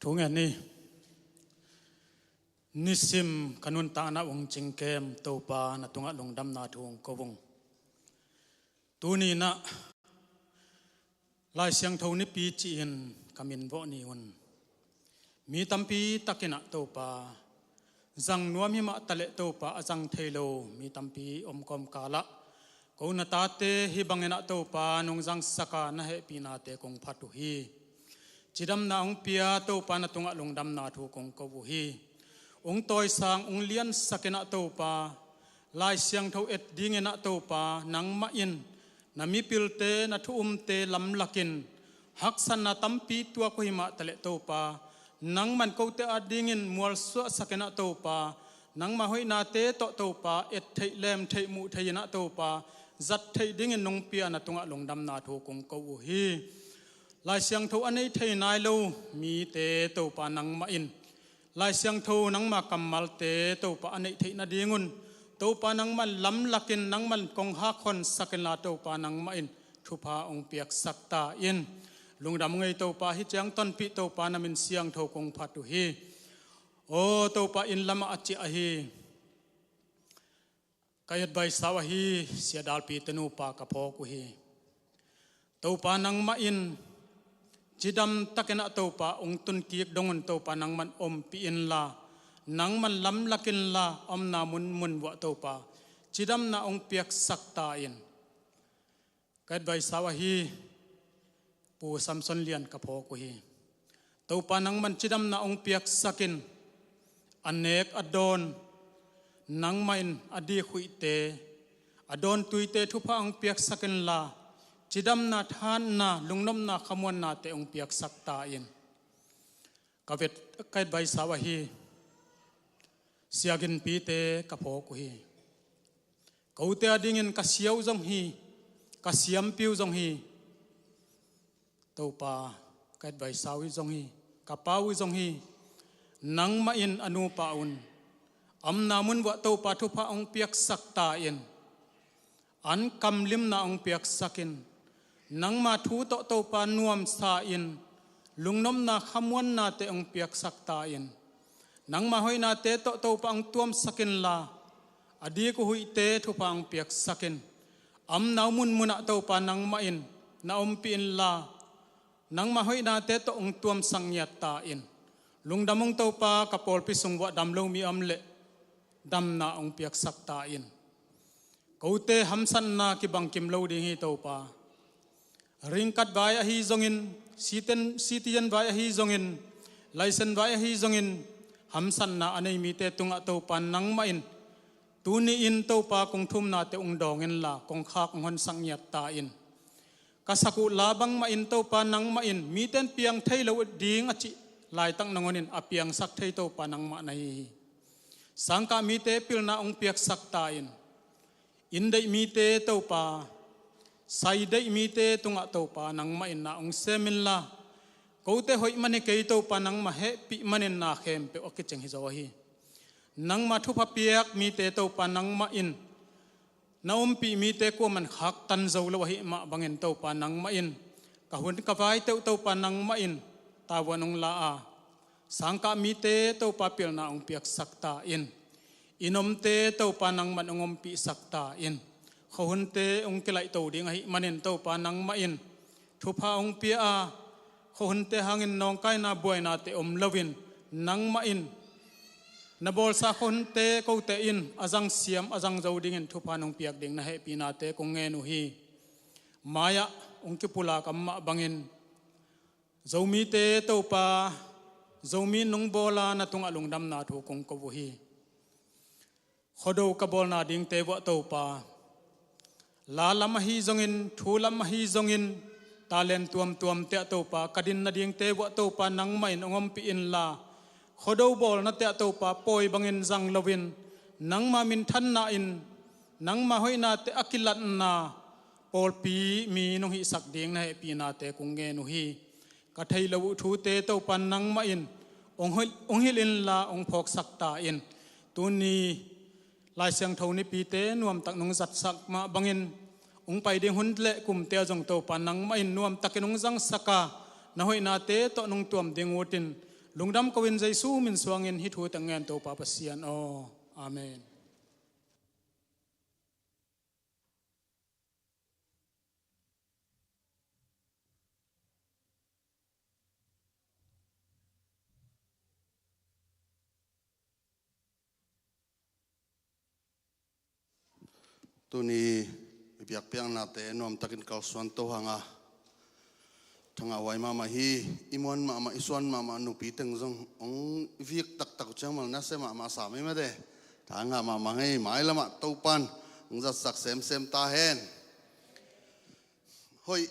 Thu ngen ni. Nisim ka nuntakna ung cingkem Topa na tungah lungdamna thu ung ko ung. Tuni inah Lai Siangtho nipi ci-in ka min vawh ni un. Mi tampi takinah Topa zang nuam himah taleh Topa a zang thei lo mi tampi om kawmkalah ko na tate hih banginah Topa nung zangsaka na hehpihnate kong phat uh hi. Cidamna hong pia Topa na tungah lungdamna thu kong ko uh hi. Ung tawisang ung liansakinah Topa Lai Siangtho et dinginah Topa nangmah in na mipilte na thu umte lamlakin haksatna tampi tuak uh himah taleh Topa nangman kote adingin mualsuahsakinah Topa nangmah hoihnate tawh Topa et theih lem theih muh thei inah Topa zat theih dingin nong pia na tungah lungdamna thu kong ko uh hi. Lai Siangtho a nei thei nai lo mite Topa nangmah in Lai Siangtho nangma kammalte Topa a neih theih nadingun Topa nangman lamlakin nangman kong hakhonsakinla Topa nangmah in thupha hong piaksak ta in. Lungdam ngei Topa, hih ciang tonpih Topa na min siangtho kong phat uh hi. Aw Topa, inn lamah a ciah ahi ka advisor ahi Sia Dalpi te nupa ka phawk uh hi. Topa nangmah in cidam takinah Topa ung tunkik dongun Topa nangman ompih inla nangman lamlakinla omna munmun vuah Topa cidamna ung piaksak ta in. Ka advisor ahi Pu Samson Lian ka phawk uh hi. Topa nangman cidamna ung piaksakin a nek a dawn nangmah in a dikhuihte a dawn tuite thupha ung piaksakinla cidamna thanna lungnopna khamuannate ung piaksak ta in. Ka vet ka advisor ahi Sia Ginpite ka phawk uh hi. Kote adingin ka sia uh zong hi, ka siampi uh zong hi. Topa ka advisor uh zong hi, ka pa uh zong hi. Nangmah in a nupa un omna mun vuah Topa thupha ung piaksak ta in. An kamlimna ung piaksakin nangma thu tawh Topa nuamsa in lungnopna khamuannate ung piaksak ta in. Nangma hoihnate tawh Topa ung tuamsakinla a dik uh huihte thupha ung piaksakin. Omna uh munmunah Topa nangmah in na ompih inla nangma hoihnate tawh ung tuamsak ngiat ta in. Lungdam ung Topa, ka pawlpi sung vuah dam lo mi om leh damna ung piaksak ta in. Kote hamsatna kibangkim lo ding hi Topa. Ringkat vai ahi zongin, citizen vai ahi zongin, license vai ahi zongin, hamsatna a nei mite tungah Topa nangmah in tuni in Topa kong thumnate ung dawng inla kong khak ung honsak ngiat ta in. Ka sak uh la bangmah in Topa nangmah in mite in piang thei lo ding a cih laitak nangawn in a piangsak thei Topa nangmah na hi hi. Sangkah mite pilna ung piaksak ta in. Inn deih mite Topa, sai deih mite tungah Topa nangmah in na ung sem inla kote hoih man hi kei Topa nangmah hehpih manin na khempeuh a kicing hi zaw hi. Nangma thupha piak mite Topa nangmah in na ompih mite kuaman khaktan zo lo ahi mah bangin Topa nangmah in ka hun ka vai teuh Topa nangmah in tavuan ung la a sangkah mite Topa pilna ung piaksak ta in. Inn omte Topa nangman ung ompihsak ta in. Khuahunte ung kilaihto ding ahi manin Topa nangmah in thupha ung pia a khuahunte hangin nawngkaina buainate om loin nangmah in na bawlsa khuahunte kote in a zangsiam a zangzo dingin thupha nung piak ding na hehpihnate kong ngen uh hi. Mai-ah ung kipulak om mah bangin Zomite Topa, Zomi nung bawla na tungah lungdamna thu kong ko uh hi. Khuado ka bawlna dingte vuah Topa, la lam ahi zongin, thu lam ahi zongin, talent tuamtuamte ah Topa ka din nadingte vuah Topa nangmah in ong ompih inla, khuado bawlnate ah Topa pawi bangin zang loin nangma minthanna in nangma hoihnate a kilatna pawlpi mi nong hihsak ding na hehpihnate kong ngen uh hi. Ka thei lo uh thute Topa nangmah in ong hilh, ong hilh inla ong phawksak ta in. Tuni Lai Siangtho nipite nuamtak nong zatsak mah bangin ong pai ding hun le kumte ah zong Topa nangmah in nuamtakin ong zangsak a, na hoihnate tawh nong tuam ding utin Lungdam ko-in Jesu min suangin hih thu teng ngen, Topa Pasian aw. Amen. Tuni i biakpiaknate nuamtakin kalsuan to hanga, thangahhuai mahmah hi. I muan mahmah, i suan mahmah nupi teng zong hong vik taktak uh ciang mal nasia mahmah sam ei mate. Thangah mahmah ngei, mailamah Topan hong zatsak semsem ta hen. Hoih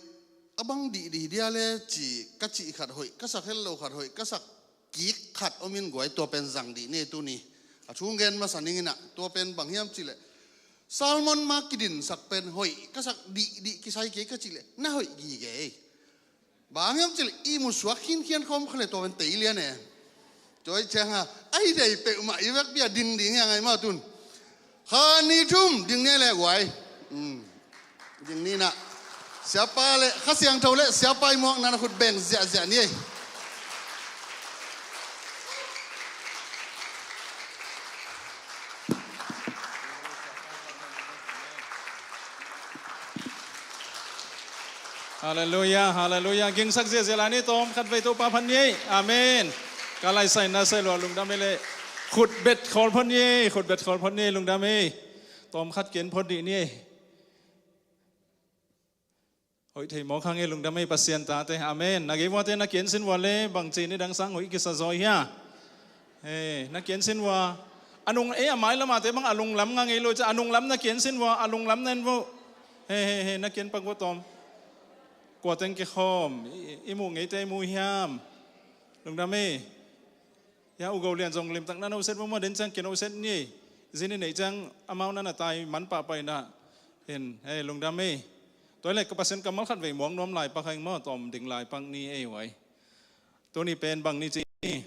a bang dihdih dia le ci, ka cih khat hoih, ka sak het lo khat hoih, ka sak kik khat omin guai, tua pen zang dih ni tuni. A thu ngen masa ning inah, tua pen bang hiam cihleh, salmon ma kidinsak pen hoih, ka sak dihdih kisai kei ka cihleh na hoih gige ei. Bang hiam cihleh i musuak khinkhian khawm kha le tua pen tei lian e. Tua i cianga a hi dei peuhmah i vekpi a ding ding hiang ai mah tun. Kha ni thum ding ni le guai. Ding ni na. Siapa le Kha Siangtho le siapa i muakna na khut beng ziahziah ni ei. Halleluia, halleluia. Gingsak ziahziah lai ni, tawm khat vei Topa phat ni ei. Amen. Ka laisai na sai lua lungdam ei le. Khutbet khawl phot ni ei, khutbet khawl phot ni ei, lungdam ei. Tawm khat ken phot dih ni ei. Hoih thei mawk hang ei, lungdam ei Pasian tate. Amen. Na gei vuate na kian sin vua le bangci ni dang sang hoih kisa zaw hia? Hei, na kian sin vua. A nung ei a mai lamate bang a lunglam nga ngei lo cia, a nunglam na kian sin vua, a lunglam na en vo. Hei, hei, hei, na kian pak vo tawm. Kua teng kikhawm i, i muh ngeite i mu hiam? Lungdam ei. Hia u go lian zong limtak na noset vo maw, den ciang kian noset ni. Zin i neih ciang amau na na tai man pahpah inah. Hin, hei, lungdam ei. Tua le ka Pasian kammal khat vei muang nuam lai pak hang maw, tawm ding lai pak ni ei huai. Tuni pen bang ni ci ni.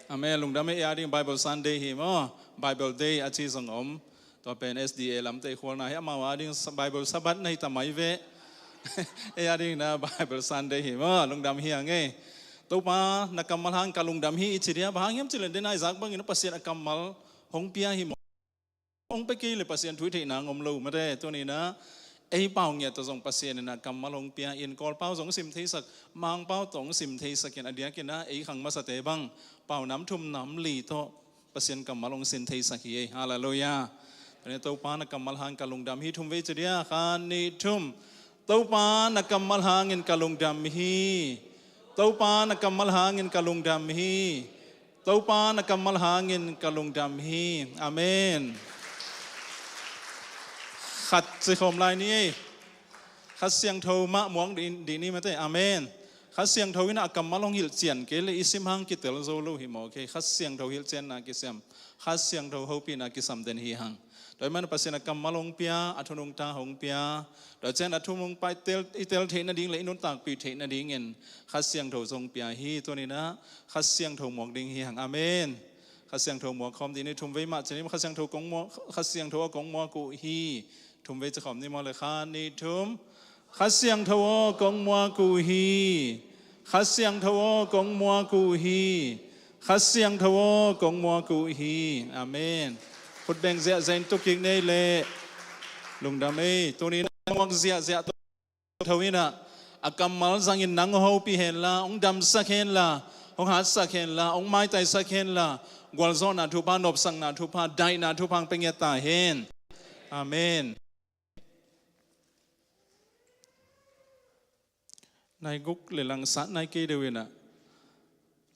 Amen. Lungdam ei, ei a ding Bible Sunday hi maw. Bible Day a ci zong om. Tua pen S D A lamte khualna hi, amau a ding Bible Sabbath na hi ta mai ve. Ei a ding na Bible Sunday hi maw. Lungdam hi hang ei. Topa na kammal hang ka lungdam hi i ci dia, bang hang hiam cihleh den a i zak bangin Pasian a kammal hong pia hi maw. Hong pia kei le Pasian thu i theihna ngom lo mate, tuni na ei pau ngiat tawh zong Pasian inah kammal hong pia in, Kawl pau zong sim theisak, Mang pau tawh hong sim theisak in, a diakin ah ei khang masate bang pau nam thum nam li tawh Pasian kammal hong sin theisak hi ei. Halleluia. Tuni Topa na kammal hang ka lungdam hi, thum vei ci dia, kha ni thum. Topa na kammal hangin ka lungdam hi. Topa na kammal hangin ka lungdam hi. Topa na kammal hangin ka lungdam hi. Amen. Khat ci khawm lai ni ei. Kha Siangtho mah muang dih, dih ni mate. Amen. Kha Siangtho inah a kammal hong hilhcian kei le i sim hang kitel zo lo hi maw. Kei Kha Siangtho hilhcianna kisiam, Kha Siangtho hopihna kisam den hi hang. Tua hi man Pasian a kammal hong pia, a thu nungta hong pia. Tua cian a thu nungpa i tel, i tel theih nading le i nuntakpih theih nadingin Kha Siangtho zong pia hi. Tuni na Kha Siangtho muak ding hi hang. Amen. Kha Siangtho muak khawm dih ni, thum vei mah ci ni, Kha Siangtho kong muak, Kha Siangtho a kong muak uh hi. Thum vei ci khawm ni maw le, kha ni thum. Kha Siangtho aw kong muak uh hi. Kha Siangtho aw kong muak uh hi. Kha Siangtho aw kong muak uh hi. Amen. Khut beng ziahziah in tuk kik nei le. Lungdam ei. Tuni na muak ziahziah tawh tho inah a kammal zangin nang hong hopih henla, hong damsak henla, hong hatsak henla, hong maitaisak henla, gualzawhna thupha, nopsakna thupha, daihna thupha hong pia ngiat ta hen. Amen. Nai guk le langsat nai kei deuh inah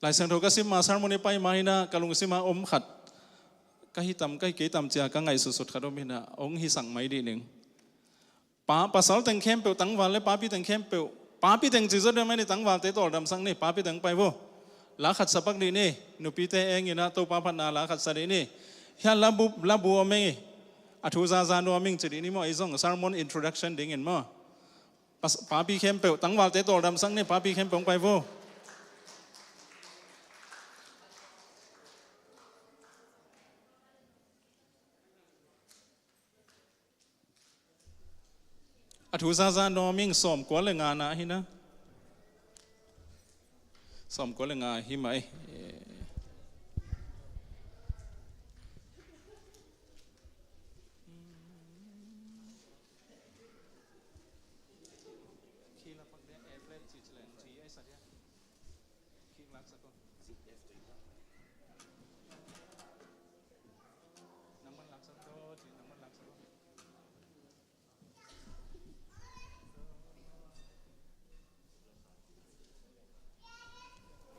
Lai Siangtho ka sim ma, sermon i pai ma hinah ka lungsim a om khat. Ka hi tam, ka hi kei tam cia ka ngaihsutsut khat om hinah hong hisak mai dih ning. Pa, pasal teng khempeuh, tangval le papi teng khempeuh, papi teng ci zaw deuh mai ni, tangvalte tawldamsak ni, papi teng pai vo. La khat sa pak dih ni, nupite eng inah Topa phatna la khat sa dih ni. Hia labu, labu om eng i. A thu zaza nuam ing ci dih ni maw, ei zong sermon introduction dingin maw. Pas-, papi khempeuh, tangvalte tawldamsak ni, papi khempeuh hong pai vo. A thu zaza nuam ing, sawmkua le nga na hi na. Sawmkua le nga hi mah ei.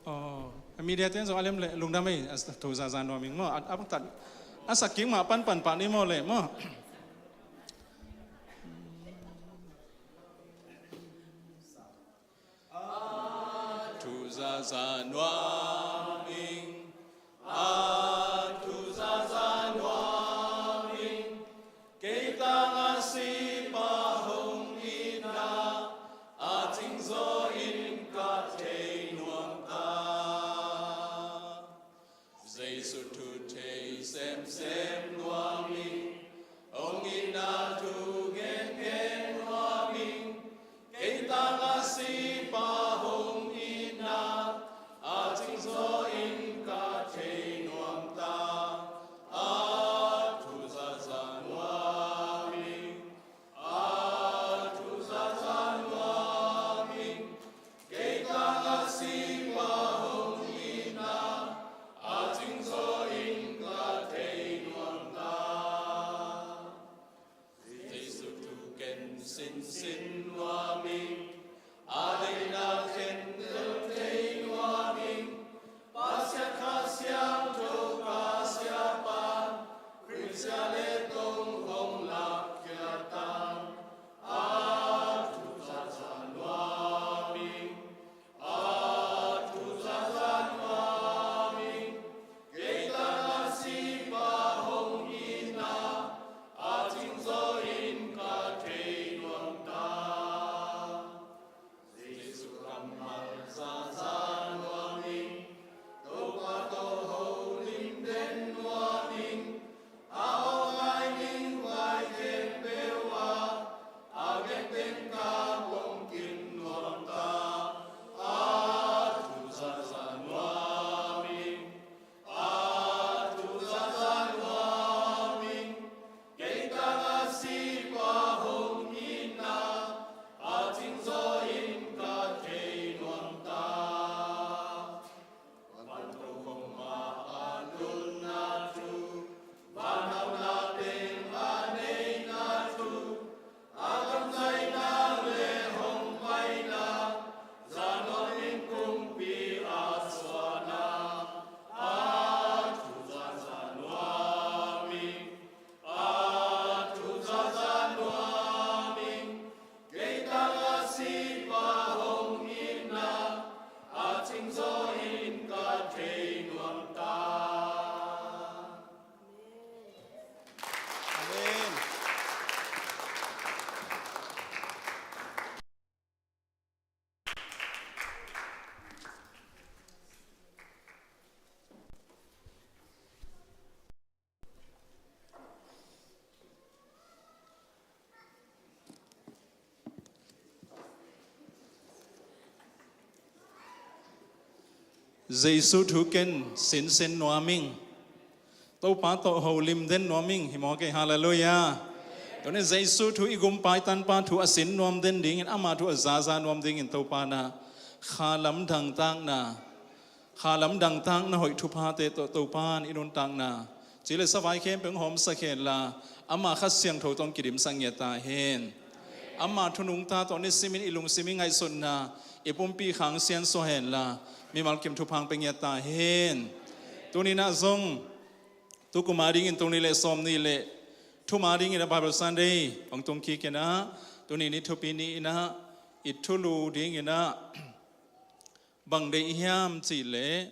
Aw, media ten zong a lem leh lungdam ei, a thu zaza nuam ing maw, a, a bang tat a sak kik mah panpan pah ni maw leh maw. A thu zaza nuam ing, a thu zaza nuam ing, kei tangah sipa hong itna a cingzaw in ka thei nuam ta. Jesu thu thei semsem nuam ing, hong itna thu gengen nuam ing, kei tangah sipa hong itna a cingzaw in ka thei nuam ta. A thu zaza nuam ing, a thu zaza nuam ing, kei tangah sipa hong itna a cingzaw in ka thei nuam ta. Jesu thu ken sinsin nuam ing, a deihna khentel thei nuam ing, Pasian Kha Siangtho ka siapa, Khrih sia le tong hong lakkhia ta. A thu zaza nuam ing, a thu zaza nuam ing, kei tangah sipa hong itna a cingzaw in ka thei nuam ta. Jesu kammal zaza nuam ing, Topa tawh holim den nuam ing, a awng a ing vai khempeuh ah a genteng ka pom kik nuam ta. A thu zaza nuam ing, a thu zaza nuam ing, kei tangah sipa hong itna a cingzaw in ka thei nuam ta. Vantung khong mah a tunna thu, vanhauna teng a neihna thu, a kamzaina le hong paina, zan nuam ing kumpi a suahna. A thu zaza nuam ing, a thu zaza nuam ing, kei tangah sipa hong itna a cingzaw in ka thei nuam ta. Amen. Jesu thu ken sinsin nuam ing. Topa tawh holim den nuam ing, hi mawk ei, halleluiah. Tuni Jesu thu i gumpa i tanpa thu a sin nuam den dingin, ama thu a zaza nuam dingin Topa na kha lamdang takna, kha lamdang takna hoih thuphate tawh Topa in i nuntakna ci le savai khempeuh hong hawmsak henla, ama Kha Siangtho tawh hong kidimsak ngiat ta hen. Ama thu nungta tawh nisimin i lungsim i ngaihsutna i pumpi khang siansuah henla, mimal kim thupha hong pia ngiat ta hen. Tuni-in ah zong tukum a dingin tul nih le sawmnih le thum a dingin ah Bible Sunday hong tung kik in ah, tuni ni thupi ni-in ah i thulu dingin ah bang deih hiam cih leh,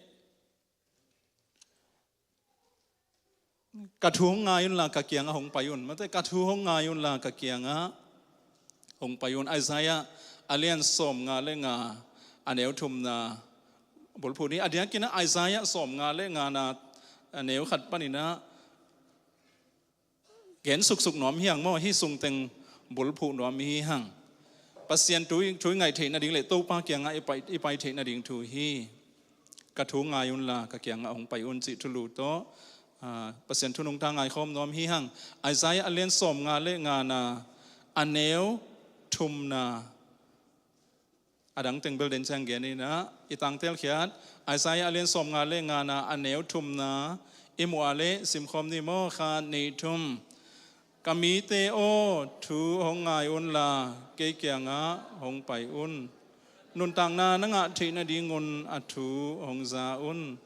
ka thu hong ngai unla ka kiangah hong pai un. Mate, ka thu hong ngai unla ka kiangah hong pai un. Isaiah a lian sawmnga le nga, a neu thumna bulphuh ni. A diakin ah Isaiah sawmnga le ngana, a neu khat panin ah gen suksuk nuam hi hang maw, hih sungteng bulphuh nuam hi hang. Pasian thu i, thu i ngaih theih nading le Topa kiangah i pai, i pai theih nading thu hi. Ka thu ngai unla ka kiangah hong pai un cih thulu tawh, aa, Pasian thu nungta ngaikhawm nuam hi hang. Isaiah a lian sawmnga le ngana, a neu thumna, a dang teng bel den ciang gen inah, i tangtel khiat, Isaiah a lian sawmnga le ngana, a neu thumna i muh a leh simkhawm ni maw? Khat, nih, thum. Ka mite aw, thu hong ngai unla kei kiangah hong pai un. Nuntakna na ngah theih nadingun a thu hong za un.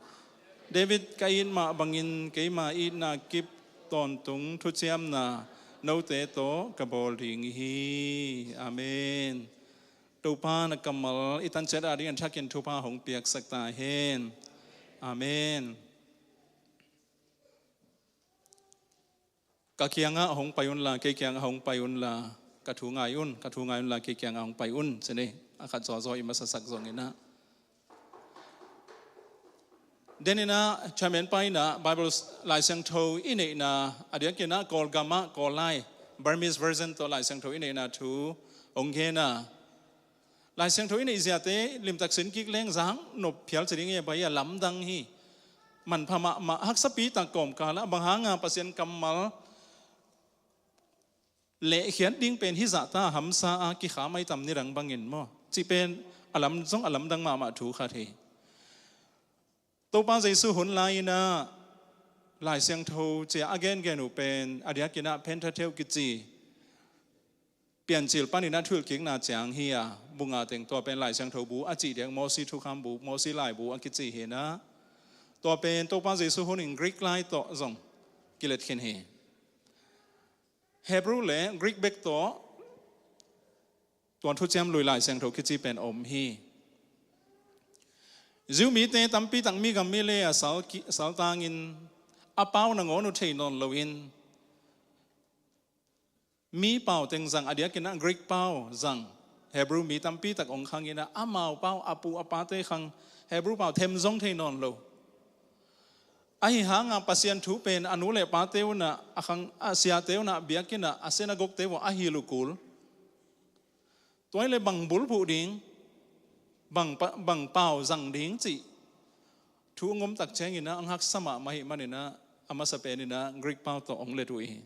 David ka it mah bangin keima itna kip tawntung thuciamna note tawh ka bawl ding hi. Amen. Topa na kammal i tan ciat adingin thakin thupha hong piaksak ta hen. Amen. Ka kiangah hong pai unla, kei kiangah hong pai unla, ka thu ngai un, ka thu ngai unla, kei kiangah hong pai un, ci ni. A khat zawzaw i masasak zong inah. Den inah, chairman pa inah, Bible Lai Siangtho i neihna, a diakinah, Kawlgamah, Kawl lai, Burmese version tawh Lai Siangtho i neihna thu hong gen a. Lai Siangtho i neih ziate limtak sin kik leng zang nop phial ci ding hi a, bai a lamdang hi. Manpha mahmah, haksapi tak kawmkal ah bang hanga Pasian kammal lehkhiat ding pen hi zahta hamsa a kikha mai tam ni dang bangin maw? Cih pen a lam zong a lamdang mahmah thu khat hi. Topa Jesu hun lai-inah Lai Siangtho cia a gengen uh pen a diakinah Pentateuch kici Piancil paninah Thuhilhkikna ciang hi a, bu nga teng tua pen Lai Siangtho bu a cih diak, Mosi thukham bu, Mosi laibu a kici hi inah, tua pen Topa Jesu hunin Greek lai tawh zong kilet khin hi. Hebrew le Greek bek tawh tua thuciam lui Lai Siangtho kici pen om hi. Jew mite tampi tak mi gam mi le a sal ki-, saltangin a pau nangawn uh thei nawn loin, mi pau teng zang, a diakinah Greek pau zang Hebrew mi tampi tak ong khang inah, amau pau a pu a pate khang Hebrew pau them zong thei nawn lo. Ahi hanga Pasian thu pen a nu le pate unah, a khang, a siate unah, biakinnah, a synagogue-te vua a hilh uh kul. Tua hi leh bang bulphuh ding, bang pa-, bang pau zang ding cih thu ong om tak cianginah ong haksa mahmah ahih maninah a masa peninah Greek pau tawh ong let uh hi.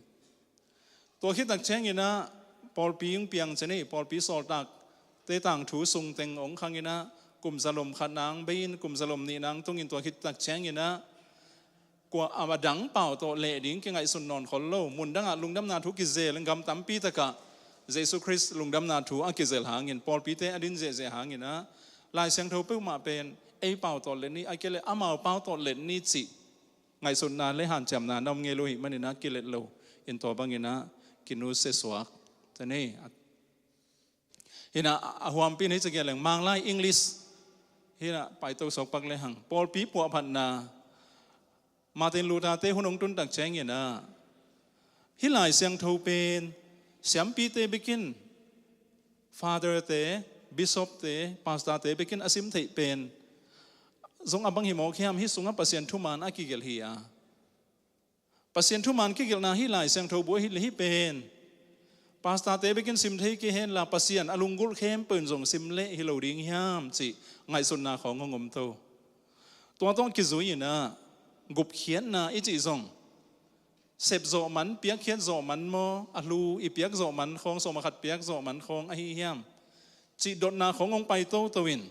Tua khit tak cianginah pawlpi ong piang ci ni, pawlpi sawltakte tangthu sung teng ong khanginah kum zalom khat nang bei-in kum zalom nih nang tungin tua khit tak cianginah kua a dang pau tawh leh ding kingaihsun nawn khol lo. Mun dangah lungdamna thu kizel in gam tampi takah Jesu Khrist lungdamna thu a kizel hangin, pawlpite a din zehzeh hanginah Lai Siangtho peuhmah pen ei pau tawh let ni, a kei leh amau pau tawh let ni cih ngaihsutna le hanciamna na om ngei lo ahih maninah kilet lo in tua banginah kinusia suak. Tani, hinah a huampi in hih ci gen leng, Manglai English hinah paito suak pak lehang, pawlpi puahphatna Martin Luther-te hun hong tun tak cianginah hih Lai Siangtho pen siampite bekin, father-te, bishop-te, pastor-te bekin a sim theih pen zong a bang hi mawk hiam? Hih sungah Pasian thuman a kigelh hi a, Pasian thuman kigelhna hih Lai Siangtho bu ahih leh hih pen pastor-te bekin sim thei kei henla, Pasian a lunggulh khempeuh in zong sim leh hi lo ding hiam cih ngaihsutna khawng hong om to. Tua tawh kizui-inah gupkhiatna i cih zong sep zawh man, piakkhiat zawh man maw, a hlu i piak zawh man khawng, sawm a khat piak zawh man khawng ahi hiam cih dotna khawng hong pai toto in,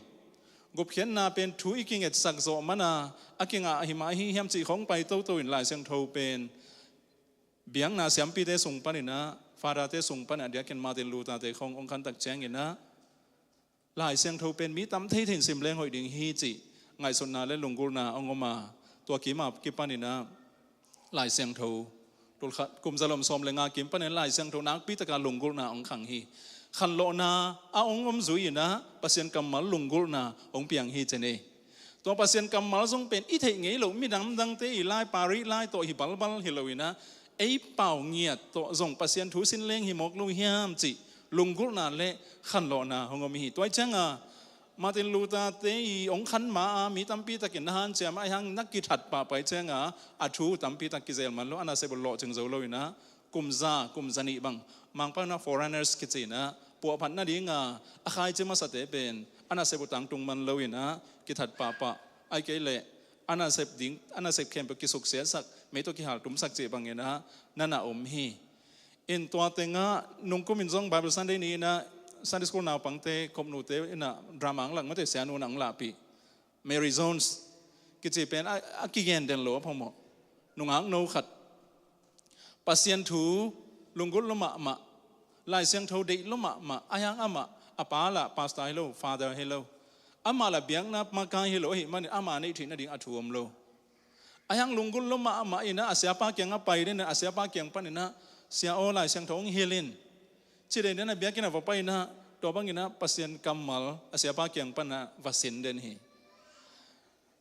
gupkhiatna pen thu i kingetsak zawh mana a kingah ahi mah ahi hiam cih khawng pai toto in, Lai Siangtho pen biakna siampite sung paninah, father-te sung panin a diakin Martin Luther-te khawng hong khan tak cianginah Lai Siangtho pen mi tam thei thei in sim leng hoih ding hi cih ngaihsutna le lunggulhna hong om a, tua kima kipaninah Lai Siangtho tulkhat, kum zalom sawm le nga kim panin Lai Siangtho nakpi taka lunggulhna hong khang hi. Khanlawhna a hong om zui-inah Pasian kammal lunggulhna hong piang hi ci ni. Tua Pasian kammal zong pen i theih ngei loh midang dangte i lai, Pari lai tawh hi balbal hi loinah, ei pau ngiat tawh zong Pasian thu sin leng hi mawk lo hiam cih lunggulhna le khanlawhna hong om hi. Tua hi cianga Martin Luther-te i hong khan ma-a mi tampi takin na hanciam a, ahi hang na kithat pahpah hi cianga a thu tampi tak kizel man lo, a nasep uh lawhcing zo loinah kum za, kum za nih bang Mangpau na foreigners kici-inah puahphat nadinga a khaici masate pen a nasep uh tangtung man loinah kithat pahpah Ai kei leh a nasep ding, a nasep khempeuh kisuksiatsak, mei tawh kihaltumsak cih bangin ah na na om hi. In tua tengah nungkumin zong Bible Sunday ni-in ah Sunday school naupangte, khopnute in ah drama ang lak mate, sianu na ang lahpih, Mary Jones kici pen a, a kigen den lo a phamawh nungak no khat. Pasian thu lunggulh lua mahmah, Lai Siangtho deih lua mahmah, a hiang amah a pa lah pastor hi lo, father hi lo. Amah lah biakna makai hi lo ahih manin ama neih theih nading a thu om lo. A hiang lunggulh lua mahmah in ah a siapa kiang a pai den, a siapa kiang panin ah, "Sia aw, Lai Siangtho hong hilh in," ci den den a biakinn ah va pai in ah, tua bangin ah Pasian kammal a siapa kiang pan ah va sin den hi.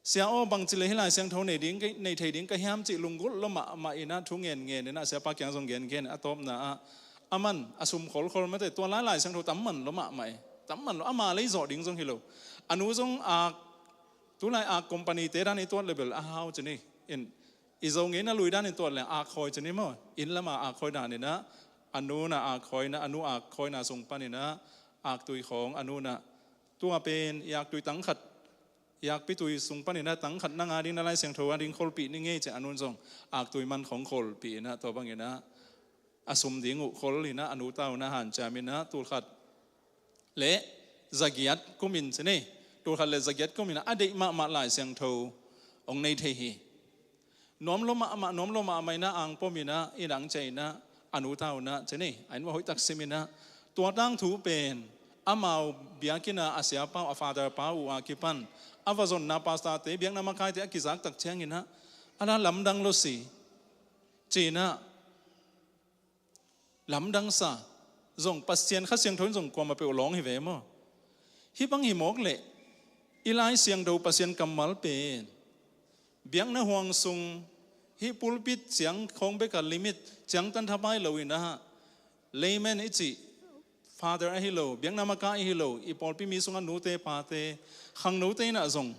"Sia aw, bangci leh hih Lai Siangtho nei ding, nei thei ding ka hiam?" cih lunggulh lua mahmah in ah thu ngen ngen in ah, a siapa kiang zong gen gen, a tawpna ah aman a sum kholkhol mate, tua lai Lai Siangtho tam man lua mahmah e. Tam man lua, ama lei zawh ding zong hi lo. A nu zong ak, tulai ak company te dan i tuat leh bel a hau ci ni. In, i Zo ngeina lui dan in tuat leh ak khawi ci ni maw. Inn lama ak khawi dan in ah, a nu na ak khawina, a nu ak khawina sung panin ah aktui khawng a nu na, "Tua pen i aktui tang khat, i akpi tui sung panin ah tang khat nang a ding, na Lai Siangtho a ding kholpih ni ngei," ci a, a nun zong aktui man khawng kholpih in ah, tua bangin ah a sum ding uh khol in ah, a nu ta uh na hanciam in ah, tulkhat le zagiat kumin ci ni, tulkhat le zagiat kumin ah a deih mahmah Lai Siangtho hong nei thei hi. Nuam lua mahmah, nuam lua mahmah in ah ang pom in ah, inn ah ang ciah in ah, a nu ta uh na ci ni, a inn va hoih tak sim in ah, tua tangthu pen amau biakinn ah a siapa uh, a father pa uh a kipan a va zonna pastor te, biakna makaite a kizak tak ciangin ah, "A la lamdang lo si," ci in ah, lamdang sa zong, Pasian Kha Siangtho in zong kuamah peuh lawng hi ve maw. Hih bang hi mawk leh, i Lai Siangtho Pasian kammal pen biakna huang sung, hih pulpit ciang khawng bek a limit, ciangtan thapai lo in ah, layman i cih, father ahi lo, biakna makai ahi lo, i pawlpi mi sungah nute pate, khangnote in ah zong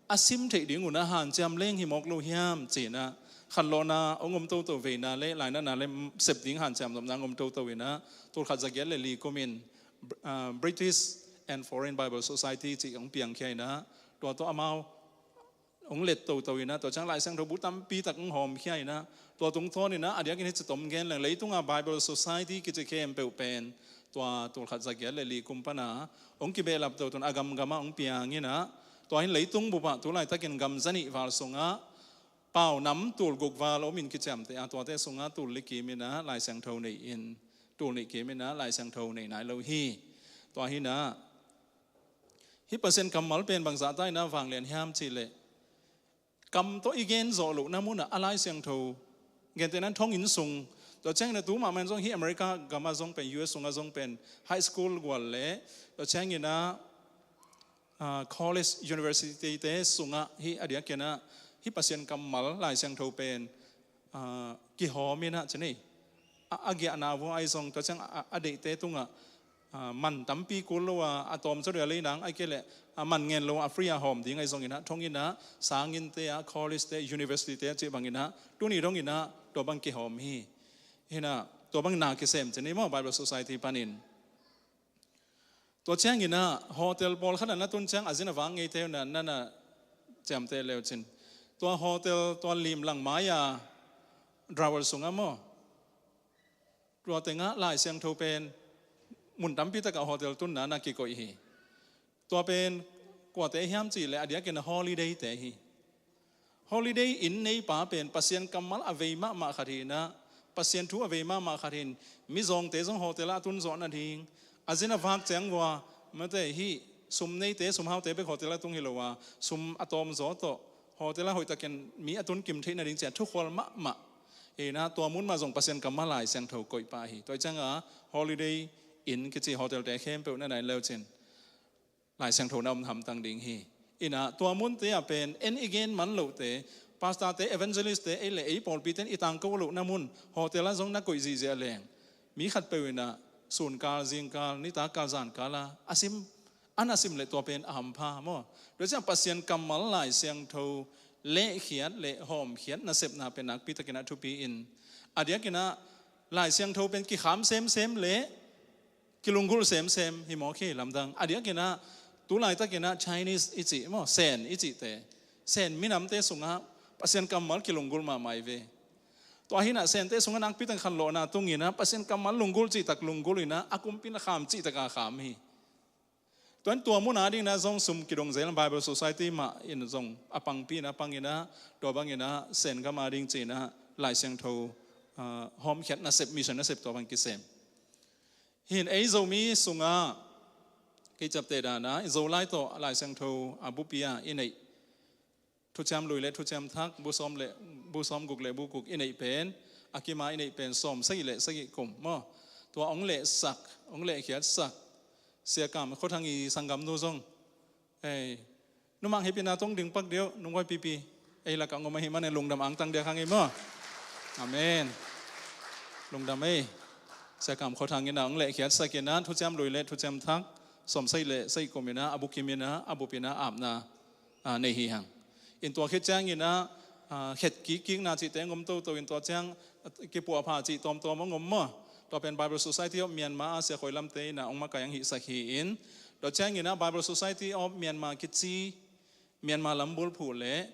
a sim theih ding un ah hanciam leng hi mawk lo hiam ci in ah, khanlawhna hong om toto veina le lainatna le sep ding hanciam nopna hong om toto in ah, tulkhat zagiat le li kumin, ah, British and Foreign Bible Society cih hong piangkhia in ah, tua tawh amau hong let toto in ah, tua ciang Lai Siangtho bu tampi tak hong hawmkhia in ah, tua tungtawn in ah, a diakin hih ci tom gen leng, leitunga Bible Society kici khempeuh pen tua tulkhat zagiat le li kum pan a hong kibehlap toto in, a gamgam ah hong piang in ah, tua hi in leitung bup ah tu laitakin gam zanih val sungah pau nam tul guk val om in kiciamteh a, tuate sungah tul li kim in ah Lai Siangtho nei in, tul nih kim in ah Lai Siangtho nei nai lo hi. Tua hi in ah, hih Pasian kammal pen bangzah ta in ah vanglian hiam cih leh, kam tawh i gen zawh lohna mun ah a Lai Siangtho, gentehna in thonginn sung, tua ciangin ah tu mahmah in zong hih America gam ah zong pen, U S sungah zong pen high school gual le, tua ciangin ah, ah, college, university te sungah hih a diakin ah hih Pasian kammal Lai Siangtho pen, ah, kihawm in ah ci ni, a, a giahna vua ahi zong, tua ciang a, a deihte tungah, ah, man tampi kul lo a, a tawm zaw ding a lei nang, ahih kei leh a man ngen lo a, free a hawm ding ahi zongin ah, thonginn ah, sanginnte ah, college te, university te a cih bangin ah, tuni dongin ah tua bang kihawm hi. Hi in ah, tua bang na kisem ci ni maw, Bible Society panin. Tua ciangin ah hotel pawlkhat ah na tun ciang, a zin a vak ngeite uh na, na na ciamteh le uh cin, tua hotel, tua limlang mai-a drawer sungah maw, tua tengah Lai Siangtho pen mun tampi takah hotel tunna na kikoih hi. Tua pen kuate hiam cih leh, a diakin ah holiday te hi. Holiday inn neipa pen Pasian kammal a vei mahmah khat hi in ah, Pasian thu a vei mahmah khat hi in, mizawngte zong hotel ah a tun zawh nading, a zin a vak ciang vua, mate, hih sum neite, sum haute bek hotel ah tung hi lo a, sum a tawm zaw tawh hotel ah hoihtakin mi a tun kim theih nading ci-a thukhual mahmah hi in ah, tua mun mah zong Pasian kammal Lai Siangtho koih pah hi. Tua hi ciangah holiday inn kici hotel te khempeuh na nai le uh cin, Lai Siangtho na om hamtang ding hi. Hi in ah tua munte ah pen en i gen man lohte, pastor te, evangelist te, ei le ei pawlpi ten i tangko lohna mun, hotel ah zong na koih zihziah leng, mi khatpeuh in ah sunkal, zingkal, nitakkal, zankal ah a sim, a na sim leh tua pen a hampha maw. Tua ciang Pasian kammal Lai Siangtho lehkhiat le hawmkhiat nasepna pen nakpi takin ah thupi in, a diakin ah Lai Siangtho pen kikham semsem le kilunggulh semsem hi mawk hi, lamdang. A diakin ah tu laitakin ah Chinese i cih maw, Sen i cihte, Sen minamte sungah Pasian kammal kilunggulh mahmah hi ve. Tua hi inah Sente sungah nakpi tak khanlawhna tung inah Pasian kammal lunggulh cihtak lunggulh inah a kumpi na kham cihtak a kham hi. Tua in tua mun a ding inah zong sum kidong zel Bible Society mah in zong a pangpi inah pang inah tua bang inah Sen gam a ding ci inah Lai Siangtho, ah, hawmkhiat nasep, mission nasep tua bang kisem. Hi in ei Zomi sungah kei ciapteh dan ah Zolai tawh Lai Siangtho a bupi a i neih Thuciam Lui le Thuciam Thak bu sawm le, bu sawm guk le bu guk i neih pen, a kim a i neih pen sawm sagih le sagih kum maw. Tua hong lehsak, hong lehkhiatsak Sia Kam Khua Thang i sanggamnu zong, ei, numang hehpihna tawh ding pak deuh, nungzuai pipi, ei lakah ngom ahih manin lungdam angtang diak hang ei maw. Amen. Lungdam ei. Sia Kam Khua Thang inah hong lehkhiatsak inah Thuciam Lui le Thuciam Thak sawm sagih le sagih kum inah a bukim inah a bup inah apna, ah, nei hi hang. In tua khit ciang inah, ah, khet kikkikna cihte hong om toto in tua ciang, ah, kipuahpha cih tawmtawm hong om maw. Tua pen Bible Society of Myanmar a Sia Khoi Lamte inah hong makaih hong hihsak hi in. Tua ciang inah Bible Society of Myanmar kici Myanmar lam bulphuh le,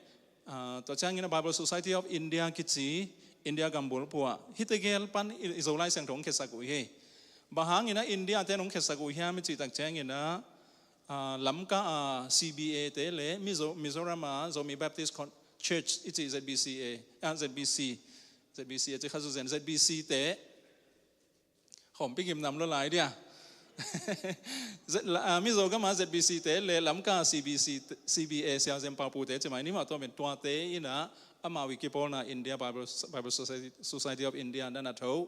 ah, tua ciang inah Bible Society of India kici India gam bulphuh ah hihte gel pan i, i Zolai Siangtho hong khetsak uh hi. Bang hang inah India te in hong khetsak uh hiam i cihtak ciang inah, ah, Lamka a C B A te le Mizo-, Mizoram a Zomi Baptist Con-, Church i cih Z B C A, ah, Z B C, Z B C a ci kha zu zen, Z B C te, khawmpi gimnam lo lai dia. Z-, la-, ah, Mizo gam a Z B C te le Lamka C B C te, C B A Sia Zem Pau Pu te ci mai ni mah tua men tuate inah amau i kipawlna India Bible, Bible Society, Society of India na na tho.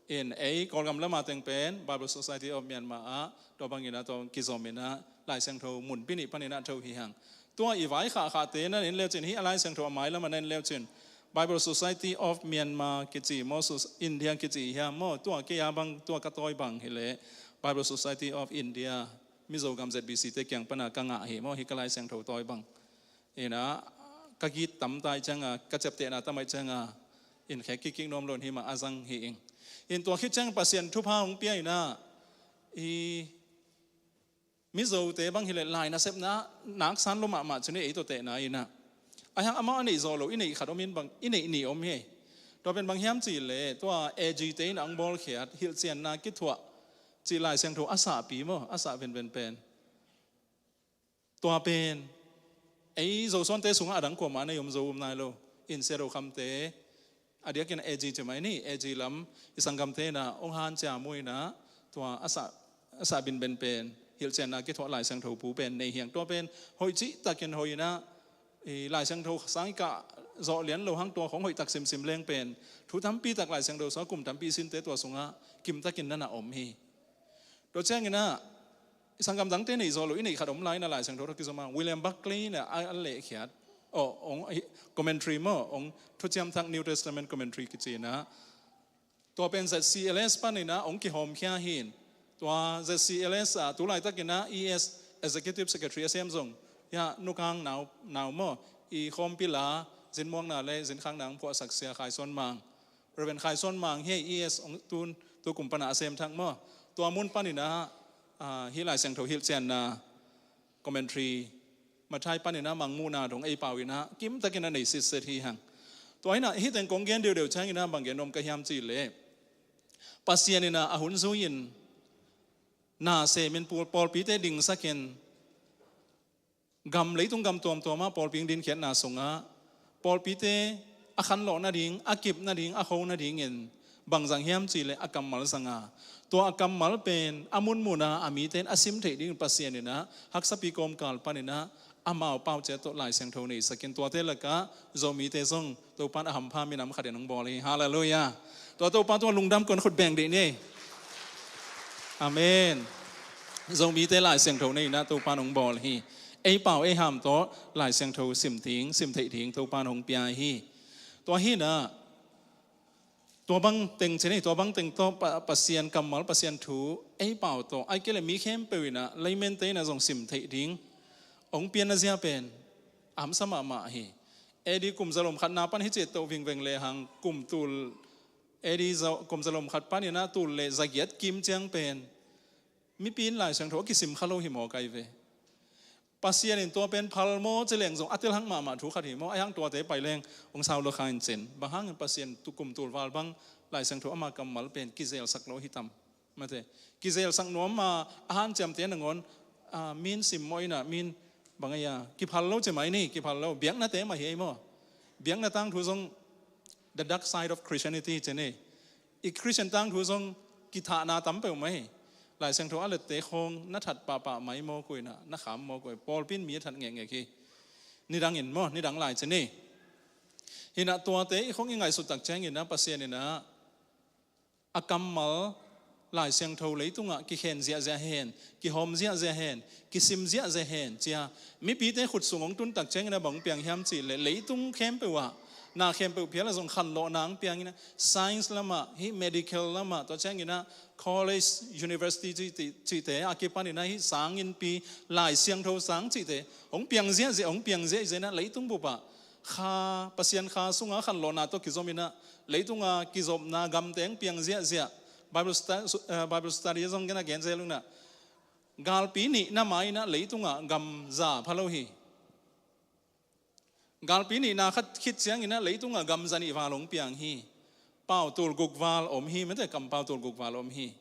In ei Kawlgam lam a teng pen Bible Society of Myanmar ah tua bang inah tua kizom inah Lai Siangtho munpi nih pan inah tho hi hang. Tua i vai khahkhahte na en leucin hi a Lai Siangtho a mailam a na en leucin Bible Society of Myanmar kici maw, Sus-, India kici hiam maw, tua kei a bang, tua ka tawi bang hileh Bible Society of India Mizo gam Z B C te kiang pana ka ngah hi maw, hi ka Lai Siangtho tawi bang. Inah ka git tam tai cianga, ka ciaptehna tam ai cianga, in khek kikkik nuam lo in hi mah a zang hi ing. In tua khit ciang Pasian thupha hong pia inah i Mizote bang hileh lai nasepna naksan lo mahmah cin ei tawh tehna inah. Ahi hang amau a neih zawh lo, i neih khat om in bang, i neih nih om hi. Tua pen bang hiam cihleh tua A G te in a hong bawlkhiat hilhcianna kithuah cih Lai Siangtho a sahpi maw, a sah benben pen. Tua pen ei Zosuante sungah a dang kuamah nei om zo um nai lo. In Sia Do Kham te a diakin A G ci mai ni, A G lam i sanggamte inah hong hanciam uh inah tua a sah, a sah benben pen hilhcianna kithuah Lai Siangtho pu pen nei hi hang. Tua pen hoih cihtakin hoih inah i Lai Siangtho sang i kah zawh lian lo hang tua khong hoihtak simsim leng pen thu tampitak Lai Siangtho sungah kum tampi sinte tua sungah kimtakin na na om hi. Tua ciang inah i sanggam dangte neih zawh lo, i neih khat om lai inah Lai Siangtho tawh kizom a William Barclay inah a, a lehkhiat, aw, hong, hi, commentary maw, hong Thuciam Thak New Testament commentary kici inah. Tua pen Z C L S pan inah hong kihawmkhia hi in. Tua Z C L S ah tu laitak inah E S Executive Secretary a sem zong, ya, Nu Khang Nau, Nau maw, i khawmpi la zinmuakna le zinkhakna hong phuahsak Sia Khai Suan Mang, Reverend Khai Suan Mang hi. E S hong tun, tu kum pana a sem thak maw. Tua mun pan inah, ah, hi Lai Siangtho hilhcianna commentary Matthai pan inah Mangmuhna dong ei pau inah kimtakin a nei sitset hi hang. Tua inah hih teng kong gen deuhdeuh ciang inah bang gen nuam ka hiam cihleh Pasian inah a hun zui in na semin pawl-, pawlpite dingsakin gam, leitung gam tuamtuam ah pawlpi hong dinkhiatna sungah pawlpite a khanlawh nading, a kip nading, a kho nadingin bang zang hiam cihleh a kammal zang a, tua a kammal pen a munmun a a mite in a sim theih dingin Pasian inah haksapi kawmkal pan inah amau pau ciat tawh Lai Siangtho neisakin tuate lakah Zomite zong Topan a hampha minam khat in hong bawl hi. Halleluiah. Tua Topa tua lungdam kon khut beng dih ni. Amen. Zomite Lai Siangtho nei inah Topan hong bawl hi. Ei pau ei ham tawh Lai Siangtho sim ding, sim theih ding Topan hong pia hi. Tua hi inah tua bang teng ci ni, tua bang teng tawh Pa-, Pasian kammal, Pasian thu ei pau tawh ai kei le mi khempeuh inah layman te inah zong sim theih ding hong pianna zia pen a hamsa mahmah hi. A D kum zalom khatna pan hi ciat tawh vingveng le hang kum tul, A D za-, kum zalom khat pan inah tul le zagiat kim ciang pen mipi in Lai Siangtho a kisim kha lo hi mawk ai ve. Pasian in tua pen phal maw ci leng zong a telhang mahmah thu khat hi maw. Ahi hang tuate pai leng hong sau lo kha in cin. Bang hangin Pasian tu kum tulval bang Lai Siangtho ama kammal pen kizelsak lo hi tam? Mate. Kizelsak nuam a, a hanciamte nangawn, a, min simmawh inah, min bang a, kiphal lo ci mai ni, kiphal lo. Biaknate mah hi ei maw. Biakna tangthu zong the dark side of Christianity ci ni. I Christian tangthu zong kithahna tam peuhmah hi. Lai Siangtho a lette khawng na that pahpah mai mawk uh inah, na kham mawk uh. Pawlpi in mi a that ngekngek hi. Nidang in maw, nidang lai ci ni. Hinah tuate i khawng i ngaihsut tak cianginah Pasian inah a kammal Lai Siangtho leitungah kikhen ziahziah hen, kihawm ziahziah hen, kisim ziahziah hen, cia mipite khut sung hong tun tak ciangin a bang piang hiam cih leh leitung khempeuh ah, na khempeuh phial ah zong khanlawhna hong piangin a, science lamah, hih medical lamah, tua ciangin a college, university cih, cihte a kipanin a hih sanginnpi, Lai Siangtho sang cihte hong piang ziahziah, hong piang ziahziah in a leitung bup ah kha, Pasian kha sunga khanlawhna tawh kizom in a, leitunga kizopna gamte hong piang ziahziah. Bible stu-, eh, Bible study zong gen a gen zel un a, galpi nihna mai in a leitunga gam za pha lo hi. Galpi nihna khat khit ciangin a leitunga gam za nih val hong piang hi. Pau tul guk val om hi, mate, kam pau tul guk val om hi.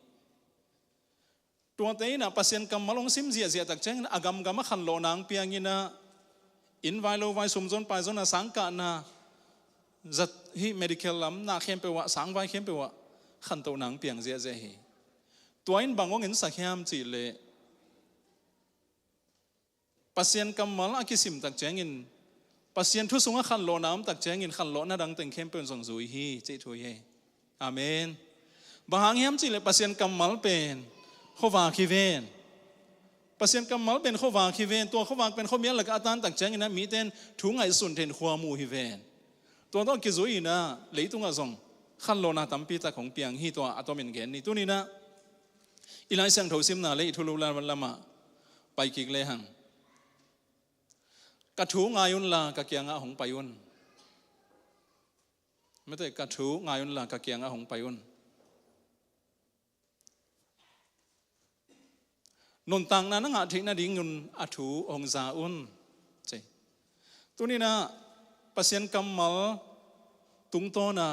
Tuate in a Pasian kammal hong sim ziahziah tak ciangin a gamgam a khanlawhna hong piangin a, inn vai lo vai, sum zon pai zon a, sangkahna zat, hih medical lam na khempeuh ah, sangvai khempeuh ah khantohna hong piang ziahziah hi. Tua in bang hong ensak hiam cih leh Pasian kammal a kisim tak ciangin, Pasian thu sungah khanlawhna om tak ciangin, khanlawhna dang teng khempeuh in zong zui hi cih thu hi. Amen. Bang hang hiam cih leh Pasian kammal pen khuavak hi ven. Pasian kammal pen khuavak hi ven. Tua khuavak pen khuamial lakah a tan tak ciangin a mite in thu ngaihsun thei in khua mu hi ven. Tua tawh kizui in a leitungah zong khanlawhna tampi tak hong piang hi. Tua a tomin gen ni. Tuni in a i Lai Siangtho simna le i thulu lam, lamah pai kik lehang, ka thu ngai unla ka kiangah hong pai un. Mate, ka thu ngai unla ka kiangah hong pai un. Nuntakna na ngah theih nadingun a thu hong za un, ci. Tuni in a Pasian kammal tungtawn a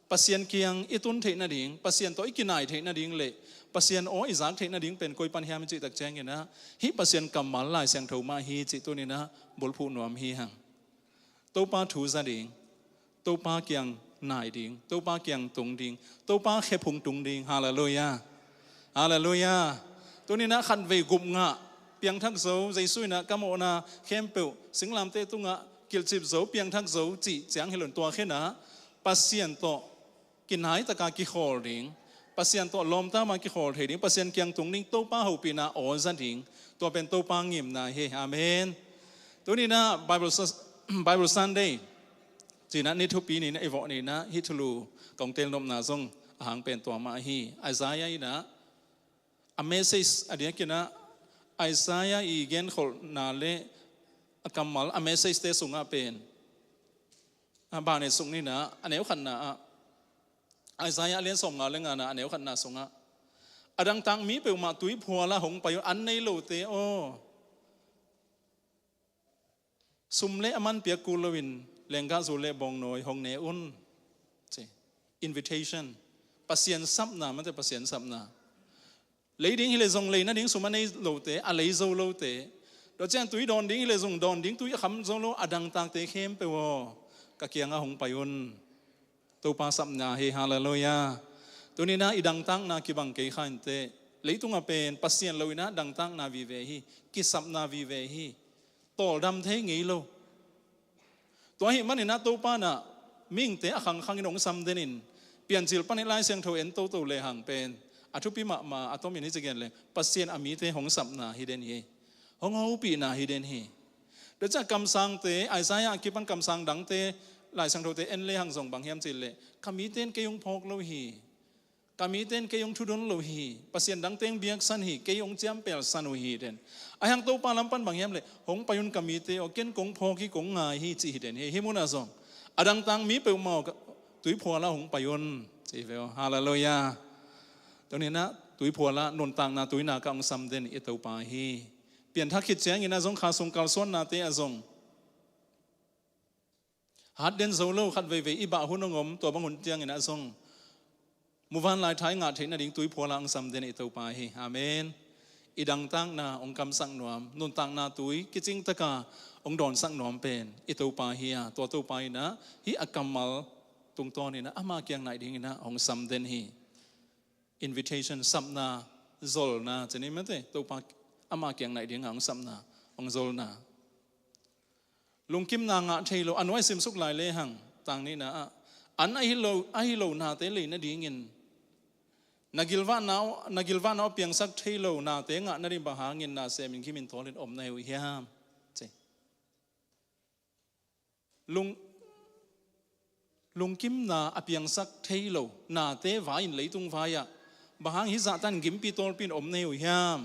Pasian kiang i tun theih nading, Pasian tawh i kinai theih nading le Pasian aw i zak theih nading pen koi pan hiam i cih tak ciangin a, hih Pasian kammal Lai Siangtho mah hi cih tuni in a bulphuh nuam hi hang. Topa thu za ding, Topa kiang nai ding, Topa kiang tung ding, Topa khephung tung ding. Halleluiah. Halleluiah. Tuni in a khatvei gup ngah, piangthak zo, Jesu in a ka mawhna khempeuh singlamteh tungah kilhcip zo, piangthak zo cih ciang hi lo in, tua khin a Pasian tawh kinai taka kikhawl ding, Pasian tawh lawmta ma kikhawl thei ding, Pasian kiang tung ding, Topa hopihna aw za ding, tua pen Topa ngimna hi. Amen. Tuni in a Bible Sa-, Bible Sunday ci in a ni thupi ni in a i vawh ni in a hih thulu kong telnopna zong a hang pen tua mah hi. Isaiah in a, a message a diakin a, Isaiah i genkholhna le a kammal a message-te sungah pen a bane sung ni in a, a neu khatna ah, Isaiah a lian sawmnga le ngana a neu khatna sungah, a dangtak mi peuhmah tuiphual ah hong pai un, an nei lote aw, sum le a man piak kul loin lenggahzu le bawngnawi hong ne un, ci. Invitation. Pasian sapna, mate, Pasian sapna. Lei ding hi leh zong lei nading sum a nei lote, a lei zo lote, tua ciang tui dawn ding hi leh zong dawn ding tui a kham zo lo, a dangtakte khempeuh aw, ka kiangah hong pai un. Topa sapna hi. Halleluiah. Tuni in a i dangtakna kibang kei kha inteh. Leitungah pen Pasian lo in a dangtakna vive hi, kisapna vive hi. Tawldam thei ngei lo. Tua ahih manin a Topa in a mihingte a khangkhangin hong sam den in, Piancil panin Lai Siangtho en toto lehang pen a thupi mahmah, a tomin hih ci gen leng, Pasian a mite hong sapna hi den hi. Hong hopihna hi den hi. Tua ciang kamsangte, Isaiah a kipan kamsang dangte, Lai Siangthote en lehang zong bang hiam cih leh, ka mite in kei hong phawk lo hi. Ka mite in kei hong thudon lo hi. Pasian dangte hong biaksan hi, kei hong ciampelsan uh hi den. Ahi hang Topa lam pan bang hiam leh, hong pai un ka mite aw, ken kong phawk hi, kong ngai hi, ci hi den hi. Hih munah zong a dangtak mi peuhmah aw, ka tuiphual ah hong pai un, ci hi ve aw. Halleluiah. Tuni in a tuiphual ah nuntakna tuinak ah hong sam den i Topa hi. Pianthak khit ciangin ah zong kha sung kalsuannate ah zong hat den zo lo, khat veivei i bah hun hong om, tua bang hun ciangin ah zong muvanlai tha i ngah theih nading tuiphual ah hong sam den i Topa hi. Amen. I dangtakna hong kamsak nuam, nuntakna tui kicing taka hong dawnsak nuam pen i Topa hi a, tua Topa in ah hih a kammal tungtawnin ah ama kiang naih dingin ah hong sam den hi. Invitation, sapna, zolna, ci ni mate, Topa ama kiang naih dingin ah hong sapna, hong zolna. Lungkimna ngah thei lo, a nuai simsuk lai lehang, tang nihna ah, an ahi lo, ahi lo nate lei nadingin, na gilvahna, na gilvahna aw piangsak thei lo nate ngah nading bang hangin na semin gimin tawlin om na hi uh hiam? Ci. Lung, lungkimna a piangsak thei lo nate vai-in leitung vai-ah bang hang hih zahtan gimpi tawlpi in om na hi uh hiam?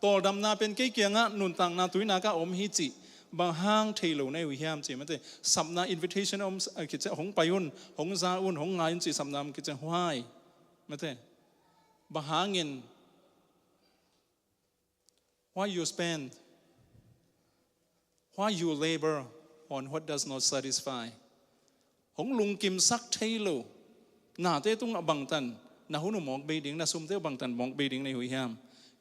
Tawldamna pen kei kiangah nuntakna tuinaka om hi cih bang hang thei lo na hi uh hiam, ci mate. Sapna invitation om, a, kici hong pai un, hong za un, hong ngai un cih sapna om kici huai. Mate. Bang hangin Why you spend, why you labor on what does not satisfy? Hong lungkimsak thei lo nate tungah bangtan na hun uh mawk bei ding, na sumte uh bangtan mawk bei ding na hi uh hiam?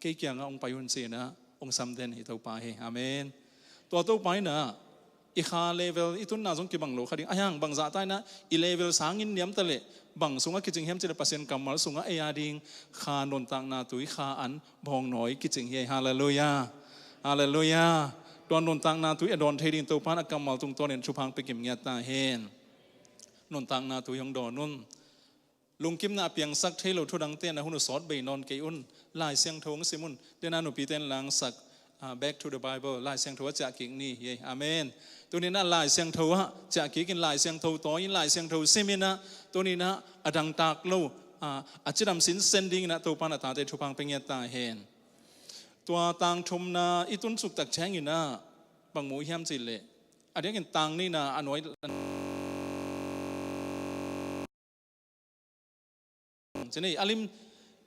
Kei kiangah hong pai un, ci-in ah hong sam den i Topa hi. Amen. Tua Topa in ah i kha level i tunna zong kibang lo kha ding. Ahi hang bang zahta in ah i level sangin niam ta leh bang sungah kicing hiam cih leh Pasian kammal sungah ei a ding kha, nuntakna tui, kha an, bawngnawi kicing hi. Halleluiah. Halleluiah. Tua nuntakna tui a dawn thei ding Topa in a kammal tungtawnin thupha hong pia kim ngiat ta hen. Nuntakna tui hong dawn un. Lungkimna a piangsak thei lo thu dangte na hun uh sawt bei nawn kei un. Lai Siangtho hong sim un. Tua na nupite in la hong sak, ah, Back to the Bible, Lai Siangtho ah ciah kik ni. Amen. Tuni in ah Lai Siangtho ah ciah kik in, Lai Siangtho tawi in, Lai Siangtho sim in ah, tuni in ah a dangtak lo, ah, a cidam sinsen dingin ah Topa in a tate thupha hong pia ngiat ta hen. Tua tang thumna i tun suk tak ciangin ah bang mu hiam cih leh, a diakin tang nihna a nuai ci ni, a lim,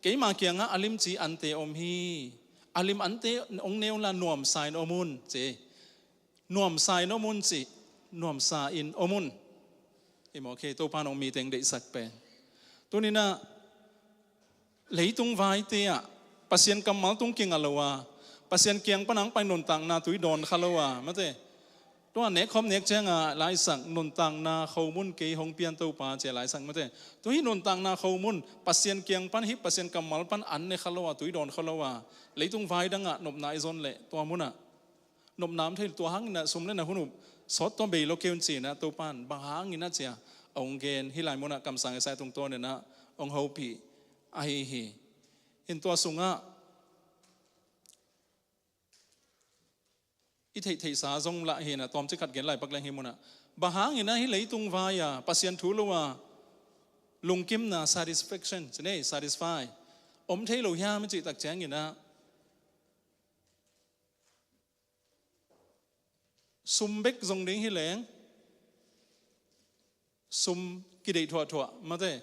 keima kiangah a lim ci ante om hi. A lim ante hong ne un la nuamsa in om un, ci. Nuamsa in om un, ci. Nuamsa in om un. Hi maw, kei Topa in hong mite hong deihsak pen. Tuni in ah leitung vaite ah Pasian kammal tung kinga lo a, Pasian kiang pan hong pai nuntakna tui dawn kha lo a, mate. Tua nek khawm nek ciangah la i sak, nuntakna khomun kei hong pian Topa, ci-a la i sak, mate. Tua hih nuntakna khomun, Pasian kiang pan, hih Pasian kammal pan an ne kha lo a, tui dawn kha lo a, leitung vai dangah nopna i zon leh tua munah nopna om thei, tua hangin ah sum le na hun uh sawt tawh bei lo kei un, ci-in ah Topa in bang hangin ah ci-a hong gen, hih lai munah kamsang Isaiah tungtawnin ah hong hopih ahi hi. In tua sungah i theihtheihsa zong lah hi in ah, tawmcik khat gen lai pak leng hih munah, bang hangin ah hih leitung vai-a Pasian thu lo a lungkimna, satisfaction, ci ni, satisfy, om thei lo hiam i cih tak ciangin ah, sum bek zong ding hi leng, sum kideih thuahthuah, mate.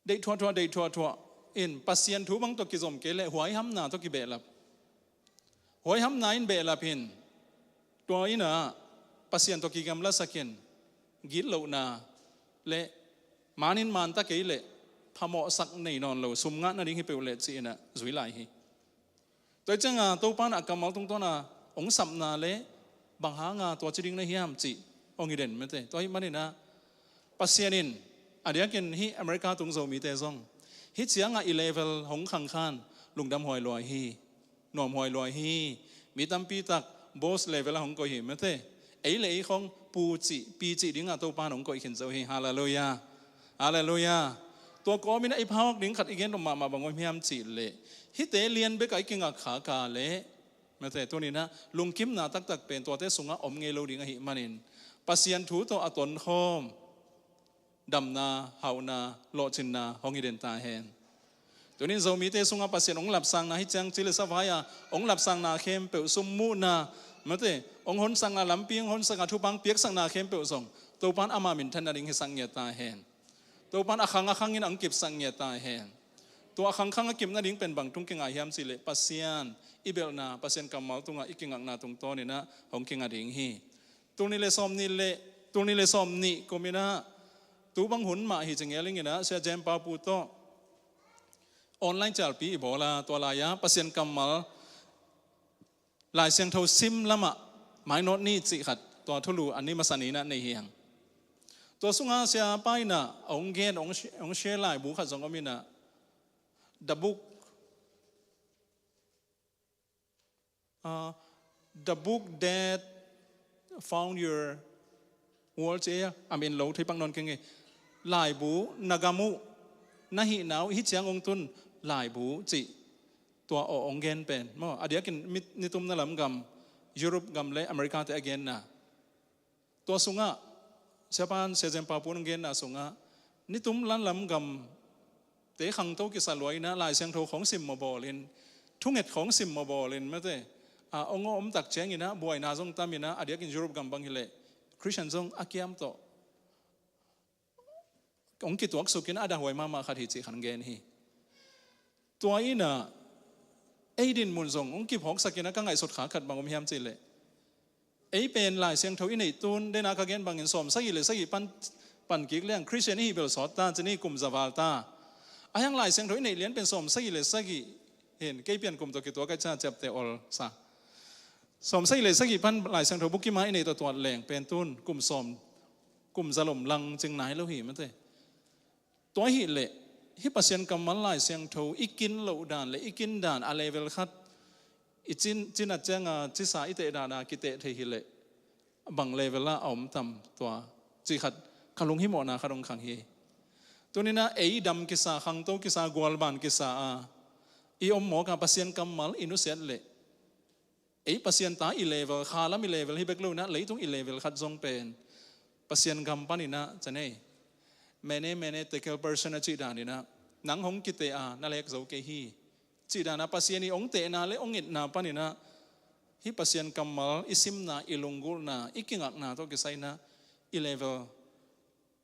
Deih thuahthuah, deih thuahthuah in Pasian thu bang tawh kizom kei leh huaihamna tawh kibehlap. Huaihamna in behlap in, tua in ah Pasian tawh kigamlasak in, gitlohna le man in man ta kei leh phamawhsak nei nawn lo, sum ngah nading hi peuh leh, ci-in ah zui lai hi. Tua hi ciangah Topa in a kammal tungtawn a hong sapna le bang hanga tua ci ding na hiam cih hong hi den, mate. Tua ahih manin ah Pasian in, a diakin hih America tung Zomite zong, hih ciangah i level hong khangkhan lungdam huai lua hi, nuam huai lua hi. Mi tampi tak boss level ah hong koih hi, mate. Ei le ei khong pu cih, pi cih dingah Topa in hong koih khin zo hi. Halleluiah. Halleluiah. Tua kawmin ah i phawk ding khat i gen dom mahmah bang om hiam cih leh, hihte lian bekah i kingak khak a leh, mate, tuni in ah lungkimna taktak pen tuate sungah om ngei lo ding ahih manin, Pasian thu tawh a tonkhawm damna, hauhna, lawhcinna hong hi den ta hen. Tuni in Zomite sungah Pasian hong lapsangna, hih ciang ci le sa vai-a hong lapsangna khempeuh, sum muhna, mate, hong honsakna lampi, hong honsakna thupha, hong piaksakna khempeuh zong Topa in ama minthan nading hisak ngiat ta hen. Topa in a khang a khangin hong kipsak ngiat ta hen. Tua khangkhang a kip nading pen bang tung kingah hiam cih leh Pasian i belhna, Pasian kammal tungah i kingakna tungtawninah hong kingah ding hi. Tul nih le sawm nih le, tul nih le sawm nih kuminah tu bang hun mah hi ci ngelinginah Sia Jem Pau Pu tawh online cialpi i bawl a, tua lai-a Pasian kammal Lai Siangtho sim lamah mainawt ni cih khat, tua thulu a ni masa ni inah nei hi hang. Tua sungah siapa inah a hong gen, a hong share laibu khat zong om inah, the book, uh, the book that found your world, ci a min lo thei pak nawn keng e. Laibu, na gam uh, na hihna uh hih ciang hong tun laibu cih tua aw hong gen pen maw, a diakin nitumna lam gam, Europe gam le America te a genna. Tua sungah siapa in, Sia Jem Pau Pu in hong genna sungah nitum lanlam gamte khangto kisa lua inah Lai Siangtho khawng sim mawbawlin, thunget khawng sim mawbawlin mate, a hong om tak cianginah buaina zong taminah, a diakin Europe gam bang hileh Christian zong a kiam tawh hong kituaksukin a dahhuai mahmah khat hi cih khan gen hi. Tua inah ei dinmun zong hong kiphawksakinah ka ngaihsut kha khat bang om hiam cih leh, ei pen Lai Siangtho i neih tun, dena ka gen bangin sawm sagih le sagih pan, pan kik liang Christian i hih bel sawt ta, ci ni, kum za val ta. A hiang Lai Siangtho i neih lian pen sawm sagih le sagih hin, kei pian kum tawh kituak a, ciapteh ol sa. Sawm sagih le sagih pan Lai Siangtho bukima i neih tawh tuat leng pen tun kum sawm, kum za lom lang cing nai lo hi mate. Tua hileh hih Pasian kammal Lai Siangtho i kin loh dan le i kin dan a level khat, i cin, cin a cianga cisa i teh dana kiteh thei hileh bang level ah a om tam tua cih khat ka lunghimawhna khat hong khang hi. Tuninah ei dam kisa, khangto kisa, gualban kisa a i om mawka Pasian kammal i nusiat leh ei Pasian ta i level, khalam i level hi bek lo inah leitung i level khat zong pen Pasian gam paninah, ca nei, mene mene tekel person a cih daninah nang hong kiteh a na lek zo kei hi cih dana Pasian i hong tehna le hong itna paninah hih Pasian kammal i simna, i lunggulhna, i kingakna tawh kisai inah i level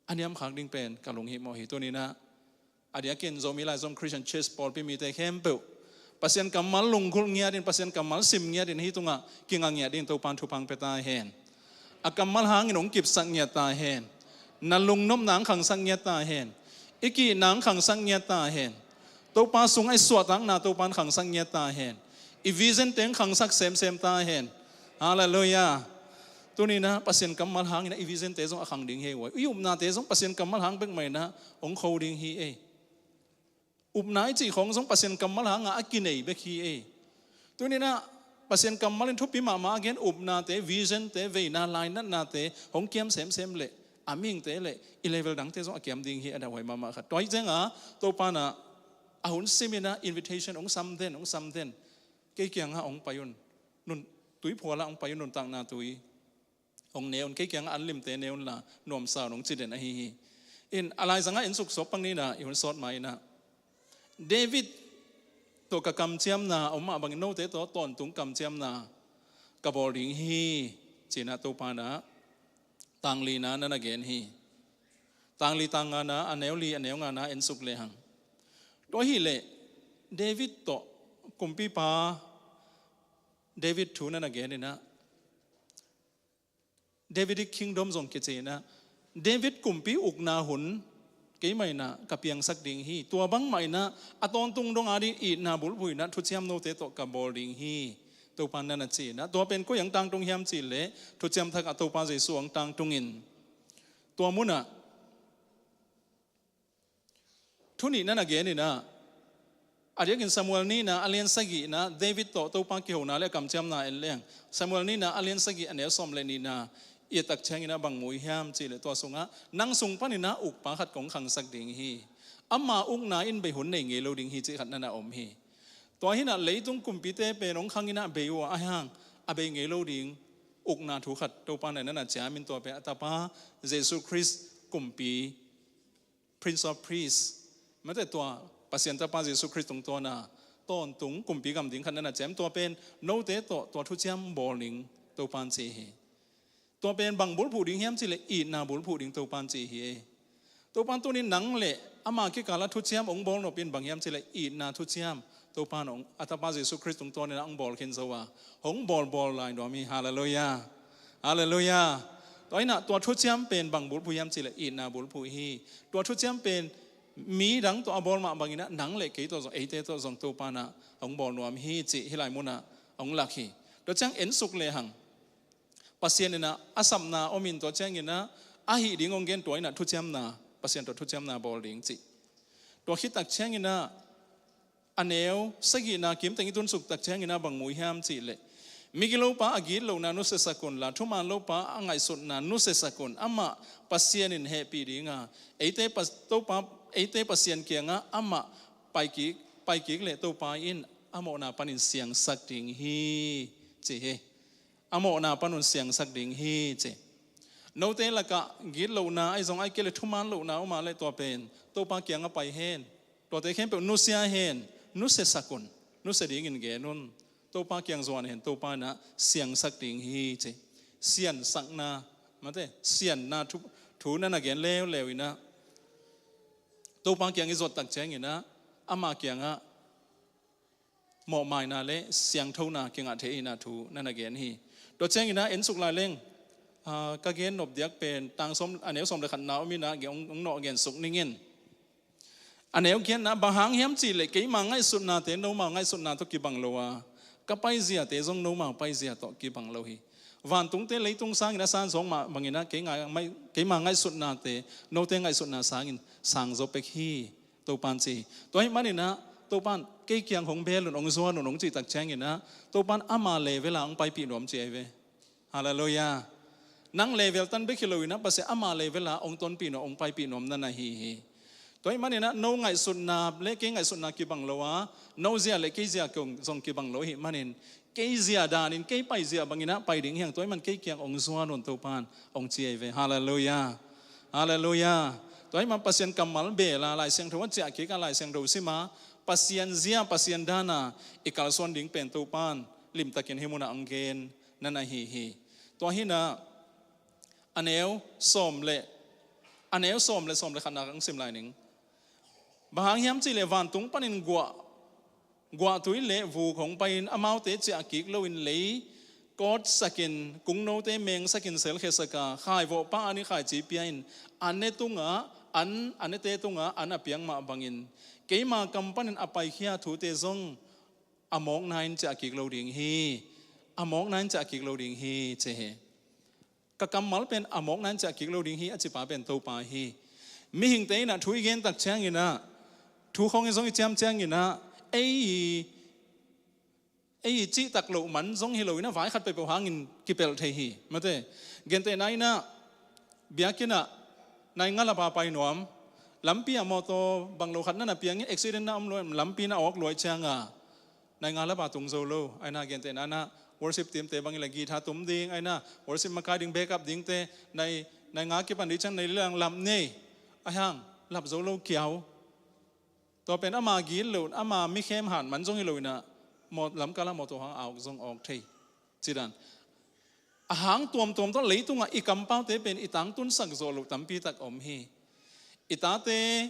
a niamkhak ding pen ka lunghimawh hi. Tuninah a diakin Zomi Laizom Christian Church pawlpi mite khempeuh Pasian kammal lunggulh ngiatin, Pasian kammal sim ngiatin, hih tungah kingak ngiat ding Topan thupha pia ta hen. A kammal hangin hong kipsak ngiat ta hen. Na lungnopna hong khangsak ngiat ta hen. I kihna hong khangsak ngiat ta hen. Topa sungah i suahtakna Topan khangsak ngiat ta hen. I vision teng khangsak semsem ta hen. Halleluiah. Tuninah Pasian kammal hangin i vision te zong a khang ding hi ei. I upnate zong Pasian kammal hang bek mah inah hong kho ding hi ei. Upna i cih khawng zong Pasian kammal hangah a kinei bek hi ei. Tuninah Pasian kammal in thupi mahmah a gen upnate, vision te, veina lainatnate hong kiam semsem leh a mihingte le i level dangte zong a kiam ding hi, a dahhuai mahmah khat. Tua hi cianga Topa inah a hun siminah invitation hong sam den, hong sam den. Kei kiangah hong pai un. Nun, tuiphualah hong pai un, nuntakna tui hong ne un, kei kiangah an limte ne unla nuamsa un, hong ci den ahi hi. In a laizangah en suksuak pak ni inah, i hun sawt ma inah David tawh ka kamciamna a om mah bangin note tawh tawntung kamciamna ka bawl ding hi, ci-inah Topa inah tanglina na na gen hi. Tangli, tangngana, a neu li, a neu ngana en suk lehang. Tua hileh David tawh kumpipa David thu na na gen inah Davidic Kingdom zong kici inah David kumpi ukna hun keimah inah ka piangsak ding hi. Tua bangmah inah a tawntung dong ading itna bulphuh inah thuciam note tawh ka bawl ding hi, Topa in na na ci inah. Tua pen koi ang tangtung hiam cih leh Thuciam Thak ah Topa Jesu ang tangtungin tua munah thu nih na na gen inah, a diakin Samuel nihna a lian sagihna David tawh Topa kihona le a kamciamna en leng, Samuel nihna a lian sagih a neu sawm le nihna i et tak cianginah bang mu i hiam cih leh tua sungah nang sung paninah ukpa khat kong khangsak ding hi. Ama ukna in bei hun nei ngei lo ding hi cih khat na na om hi. Tua hinah leitung kumpite pen hong khang inah bei uh a, ahi hang a bei ngei lo ding ukna thu khat Topa inah na na ciam in, tua pen a tapa Jesu Khrist kumpi, Prince of Peace, mate, tua Pasian tapa Jesu Khrist tungtawna tawntung kumpi gam ding khat na na ciam, tua pen note tawh tua thuciam bawl ding Topa in ci hi. Tua pen bang bulphuh ding hiam cih leh itna bulphuh ding Topa in ci hi. Topa in tuni nang le Ama kikal ah thuciam hong bawl nop in bang hiam cih leh itna thuciam Topa in hong, a Tapa Jesu Khrist tungtawn in ah hong bawl khin zo a, hong bawlbawl lai nuam hi. Halleluiah. Halleluiah. Tua in ah tua thuciam pen bang bulphuh hiam cih leh itna bulphuh hi. Tua thuciam pen midang tawh a bawl mah bangin ah nang le kei tawh zong, eite tawh zong Topa in ah hong bawl nuam hi cih hih lai mun ah hong lak hi. Tua ciang en suk lehang Pasian in ah a sapna om in, tua ciangin ah a hih ding hong gen, tua in ah thuciamna, Pasian tawh thuciamna bawl ding cih. Tua khit tak ciangin ah a neu sagihna kim teng i tun suk tak ciangin ah bang mu hiam cih leh, migilopa a gitlohna nusiasak unla, thumanlopa a ngaihsutna nusiasak un. Amah Pasian in hehpih ding a, eite Pa-, Topa, eite Pasian kiangah amah pai kik, pai kik leh Topa in a mawhna panin siangsak ding hi, ci hi. A mawhna panun siangsak ding hi, ci. Note lakah gitlohna ahi zong, ahih kei leh thuman lohna om a leh, tua pen Topa kiangah pai hen. Tuate khempeuh nusia hen, nusiasak un, nusia dingin gen un. Topa kiang zuan hen, Topa in ah siangsak ding hi, ci. Siansakna, mate, sianna thu, thu na na gen leuleu in ah, Topa kiang i zuat tak ciangin ah ama kiangah mawhmaina le siangthona kingah thei in ah thu na na gen hi. Tua ciangin ah en suk lai leng, ah, ka gen nop diak pen tang sawm, a neu sawm le khatna om in ah, gen, hong, hong nawh gen suk ning in. A neu giatna, bang hang hiam cih leh keima ngaihsutnate nomau ngaihsutna tawh kibang lo a, ka paiziate zong nomau paizia tawh kibang lo hi. Vantungte leitung sangin a sang zawk mah bangin ah, kei ngai-, mai-, keima ngaihsutnate note ngaihsutna sangin sang zaw pek hi, Topa'n ci hi. Tua ahih manin ah Topa'n kei kiang hong bel un, hong zuan un, hong cih tak ciangin ah Topa'n ama level ah hong paipih nuam ci ahi ve. Halleluiah. Nang level tan bek hi lo in ah Pasian ama level ah hong tonpih nuam, hong paipih nuam na na hi hi. Tua ahih manin ah no ngaihsutna le kei ngaihsutna kibang lo a, no zia le kei zia zong kibang lo ahih manin, kei zia danin, kei paizia bangin ah pai ding hi hang. Tua ahih man kei kiang hong zuan un, Topa'n hong ci ahi ve. Halleluiah. Halleluiah. Tua ahih man Pasian kammal bel a, Lai Siangtho a ciah kik a, Lai Siangtho sim a, Pasian zia, Pasian dan a i kalsuan ding pen Topa'n limtakin hih mun ah hong gen na na hi hi. Tua hi in ah a neu sawm le, a neu sawm le, sawm le khatna hong sim lai ning. Bang hang hiam cih leh vantung panin guah, guahtui le vuk hong pai-in, amaute ciah kik loin lei kawtsakin, kungnote mengsakin selkhiasak a, khaivawhpa an i khaici pia-in, a ne tungah an, a nete tungah an a piak mah bangin, keima kam panin a paikhia thute zong a mawkna in ciah kik lo ding hi. A mawkna in ciah kik lo ding hi, ci hi. Ka kammal pen a mawkna in ciah kik lo ding hi, a cipa pen Topa hi. Mihingte in ah thu i gen tak ciangin ah, thu khawng i zong i ciam ciangin ah, ei i, ei i cihtak loh man zong hi lo in ah, vai khat peuhpeuh hangin kipelh thei hi, mate. Gentehna in ah, biakinn ah nai nga lapa pai nuam, lampi ah mawtaw bang lo khat na na piang in, accident na om lua, lampi na awk lua ciang a, nai nga lapa tung zo lo. Ahi na, gentehna in ah worship team te bang hi leh guitar tum ding, ahi na, worship makai ding, backup dingte, nai, nai nga kipan ding ciang nai li lang lap nei, ahi hang lap zo lo kiau. Tua pen ama gitloh, ama mikhem han man zong hi lo in ah, maw-, lamkal ah mawtaw hang awk zong awk thei, ci dan. A hang tuamtuam tawh leitungah i kampaute pen i tangtunsak zawh loh tampi tak om hi. I tate,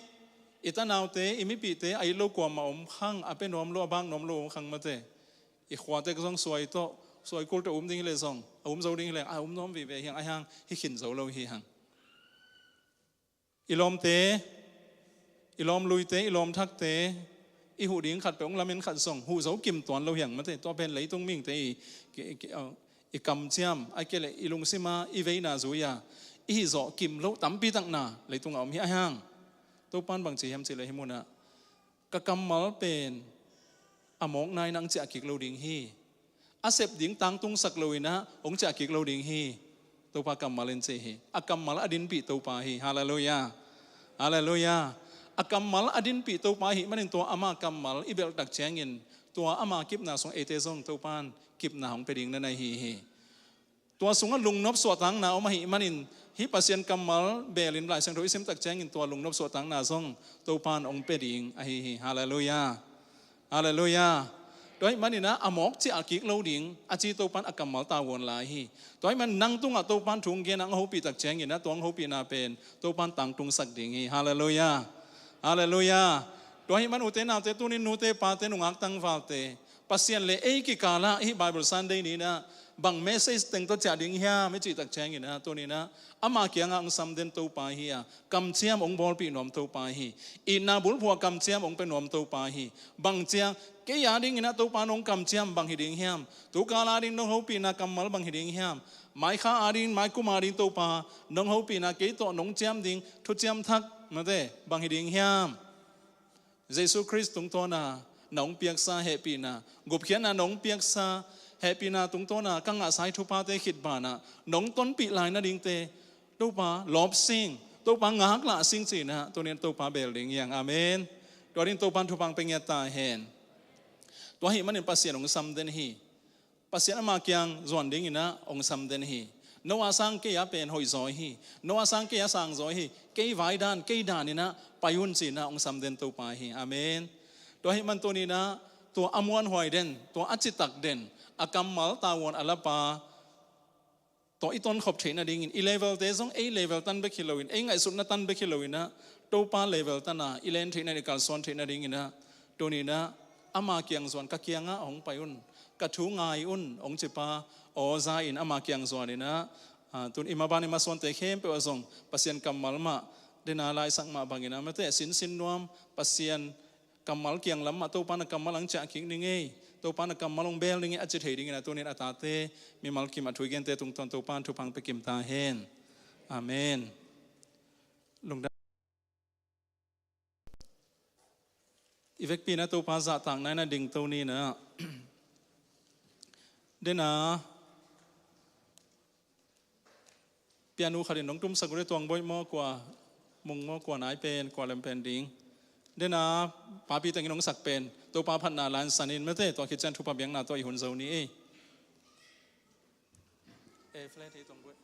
i tanaute, i mipihte a it lo kuamah om khang, a pia nuam lo, a bak nuam lo om khang, mate. I khua tek zong suai tawh, suai kul tawh um ding hi leh zong, a um zo ding hi leh, a um nuam vive hi hang, ahi hang hi khin zo lo hi hang. I lawmte, i lawmluite, i lawmthakte, i huh ding khat peuh hong lamen khat zong huh zo kim tuan lo hi hang, mate. Tua pen leitung mihingte i, i, i, uh, i kamciam, ahih kei leh i lungsim a i veina zui a i hih zawh kim loh tampi tak na leitungah om hi. Ahi hang Topa'n bang ci hiam cih leh hih mun ah, ka kammal pen a mawkna in hong ciah kik lo ding hi. A sep ding tangtungsak lo in ah hong ciah kik lo ding hi, Topa kammal in ci hi. A kammal a dinpih Topa hi. Halleluiah. Halleluiah. A kammal a dinpih Topa ahih manin tua ama kammal i belh tak ciangin tua ama kipna sung eite zong Topa'n kipna hong pia ding na na hi hi. Tua sungah lungnop suahtakna om ahih manin, hih Pasian kammal belin Lai Siangtho i sim tak ciangin tua lungnop suahtakna zong Topa'n hong pia ding ahi hi. Halleluiah. Halleluiah. Tua ahih manin ah a mawk ciah kik lo ding a ci Topa'n a kammal tavuan lai hi. Tua ahih man nang tungah Topa'n thu hong gen a, hong hopih tak ciangin ah tua hong hopihna pen Topa'n tangtungsak ding hi. Halleluiah. Halleluiah. Tua ahih man ute naute, tunin nute pate, nungak tangvalte, Pasian le ei kikalah hih Bible Sunday ni-in ah bang message teng tawh ciah ding hiam i cih tak ciangin ah, tunin ah ama kiangah hong samden Topa hi a, kamciam hong bawlpih nuam Topa hi. Itna bulphuh ah kamciam hong pia nuam Topa hi. Bang ciang, kei a dingin ah Topa nong kamciam bang hi ding hiam? Tukal a ding nong hopihna kammal bang hi ding hiam? Maikha a ding, maikum a ding Topa nong hopihna, kei tawh nong ciam ding thuciam thak, mate, bang hi ding hiam? Jesu Khrist tungtawna nong piaksa hehpihna, gupkhiatna nong piaksa hehpihna tungtawna ka ngahsa hih thuphate khit banah nong tonpih lai nadingte Topa lawp sing, Topa ngaklah sing ci-in ah tunin Topa bel ding hi hang. Amen. Tua ding Topa in thupha hong pia ngiat ta hen. Tua ahih manin Pasian hong samden hi. Pasian ama kiang zuan dingin ah hong samden hi. No a sang kei a pen hoihzaw hi. No a sang kei a sangzaw hi. Kei vai dan, kei danin ah pai un ci-in ah hong samden Topa hi. Amen. Tua ahih man tunin ah tua a muanhuai den, tua a citak den, a kammal tavuan a lapa tawh i tonkhop theih nadingin, i levelte zong ei level tan bek hi loin, ei ngaihsutna tan bek hi loin ah, Topa level tan a i len theih nading, i kalsuan theih nadingin ah, tunin ah ama kiang zuan, ka kiangah hong pai un, ka thu ngai un, hong cipa aw za-in ama kiang zuanin ah, ah, tun i maban i masuante khempeuh ah zong Pasian kammal mah, den a laisak mah bangin ah, mate, sinsin nuam, Pasian kammal kiang lam mah Topa na kammal hong ciah kik ning ei, Topa na kammal hong bel ning ei a ci thei dingin ah tunin a tate, mimal kim a thu i gente tungtawn Topa in thupha hong pia kim ta hen. Amen. Lungdam. I vekpi-in ah Topa zahtakna in ah dingto ni-in ah, den a pianu khat in nong tumsak uh leh, Tuang Boih maw, kua Mung maw, kua nai pen, kua lem pen ding? Den a papi tengin hong sak pen Topa phatna la-in san in, mate, tua khit ciang thupha biakna tawh i hun zo ni ei. E flat hi, Tuang Boih.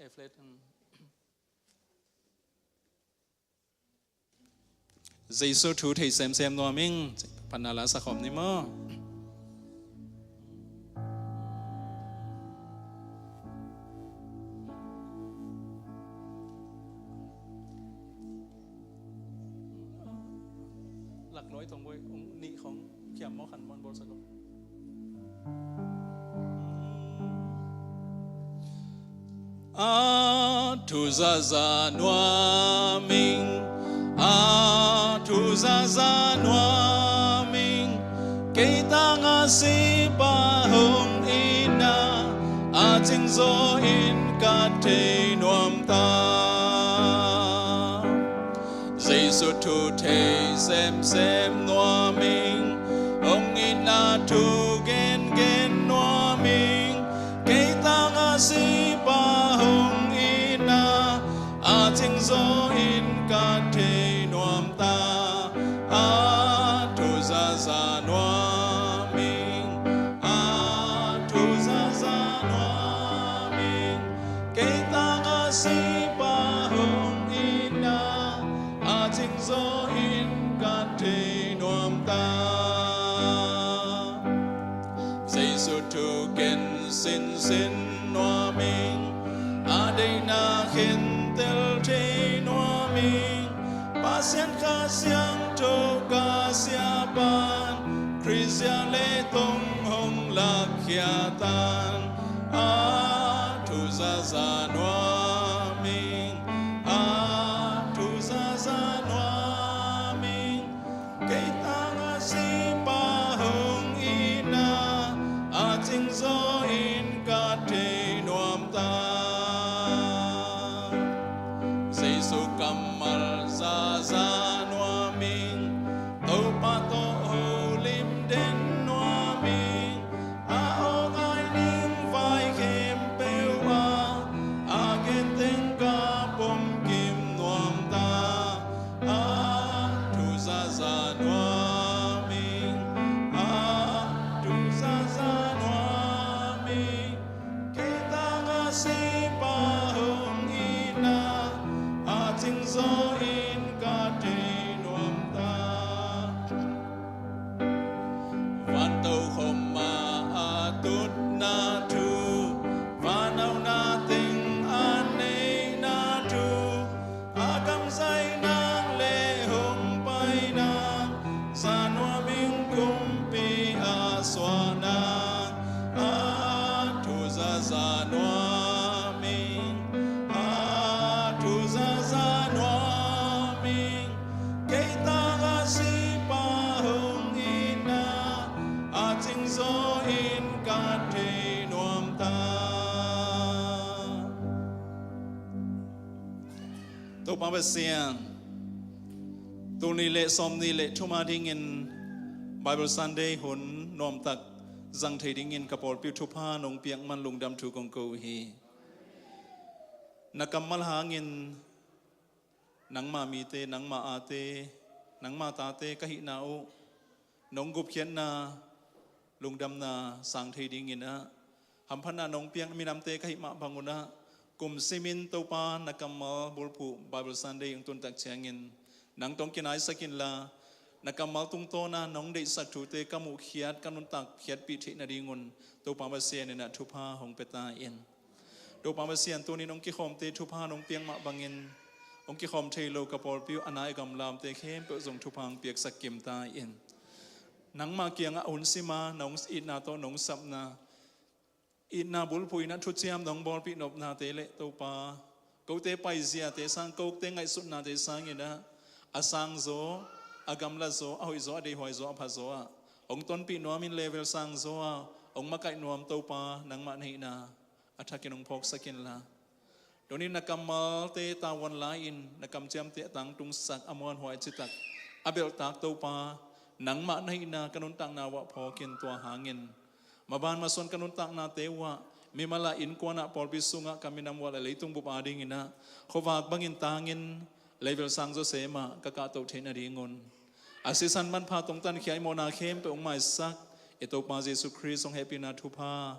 E flat, hmm. Jesu thu thei semsem nuam ing. Phatna la sa khawm ni maw? Lak lua ei, Tuang Boih, ung nih khawng khiam maw, khan maw, bawl sak lo. A thu zaza nuam ing, a thu zaza nuam ing, kei tangah sipa hong itna a cingzaw in ka thei nuam ta. Jesu thu thei semsem nuam ing, hong itna thu gengen nuam ing, kei tangah sipa hong itna a cingzaw in ka thei nuam ta. A thu zaza nuam ing, a thu zaza nuam ing, kei tangah sipa hong itna a cingzaw in ka thei nuam ta. Jesu thu gen sinsin nuam ing, a deihna khentel thei nuam ing, Pasian Kha Siangtho ka siapa'n Khrih zia leitong hong lakkhia ta'n. A thu zaza nuam ing, a thu zaza nuam ing, kei tangah sipa hong itna a cingzaw in ka thei nuam ta. Jesu kammal zaza nuam ing, Topa tawh holim den nuam ing, a aw ngai ning vai khempeuh ah a gen teng ka pom kim nuam ta. A thu zaza nuam ing, a thu zaza nuam ing, kei tangah sipa hong itna a cingzaw in ka thei nuam ta. Van tokhom ah a tutna thu, van auhna teng a neihna thu, a gam Topa Pasian, tul nih le sawm nih le thum a dingin Bible Sunday hun nuamtak zang thei dingin ka pawlpi uh thupha nong piak man lungdam thu kong ko uh hi. Na kammal hangin nangma mite, nangma ate, nangma tate ka hihna uh nong gupkhiatna, lungdamna sang thei dingin ah, hamphatna nong piak minamte ka hih mah bangun ah, kum simin Topa na kammal bulphuh Bible Sunday hong tuntak ciangin nang tawh kinaisak inla, na kammal tungtawn a nong deihsak thute ka muhkhiat, ka nuntak khiatpih theih nadingun Topa Pasian in ah thupha hong pia ta in. Topa Pasian, tunin hong kikhawmte thupha nong piak mah bangin hong kikhawm thei lo ka pawlpi uh a nai a gamla omte khempeuh zong thupha hong piaksak kim ta in. Nangmah kiangah hun sima nong itna tawh nong sapna, itna bulphuh in ah thuciam nong bawlpih nopnate le Topa, kote paiziate sang, kote ngaihsutnate sangin ah a sangzaw, a gamlazaw, a hoihzaw, a deihhuaizaw, a phazaw ah hong tonpih nuamin level sangzaw ah hong makaih nuam Topa nangmah na hihna a thakin hong phawksak inla, tunin na kammalte tavuan la-in na kamciamte a tangtungsak, a muanhuai citak a belhtak Topa, nangmah na hihna ka nuntakna uh ah phawkin, tua hangin maban masuan ka nuntaknate uh ah, mimal ah, innkuan ah, pawlpi sungah, ka minam uh ah le leitung bup a dingin ah khuavak bangin tangin level sangzaw sem ah ka kahtoh theih nadingun, a sisan manpha tungtan khia i mawhna khempeuh hong maisak i Topa Jesu Khrist hong hehpihna thupha,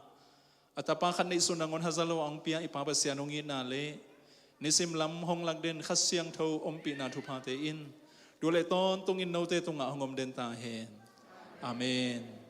a Tapa khat neihsun nangawn haza lo a hong pia i Pa Pasian hong itna le nisim lam hong lak den Kha Siangtho ompihna thuphate in tu le tawntungin note tungah hong om den ta hen. Amen.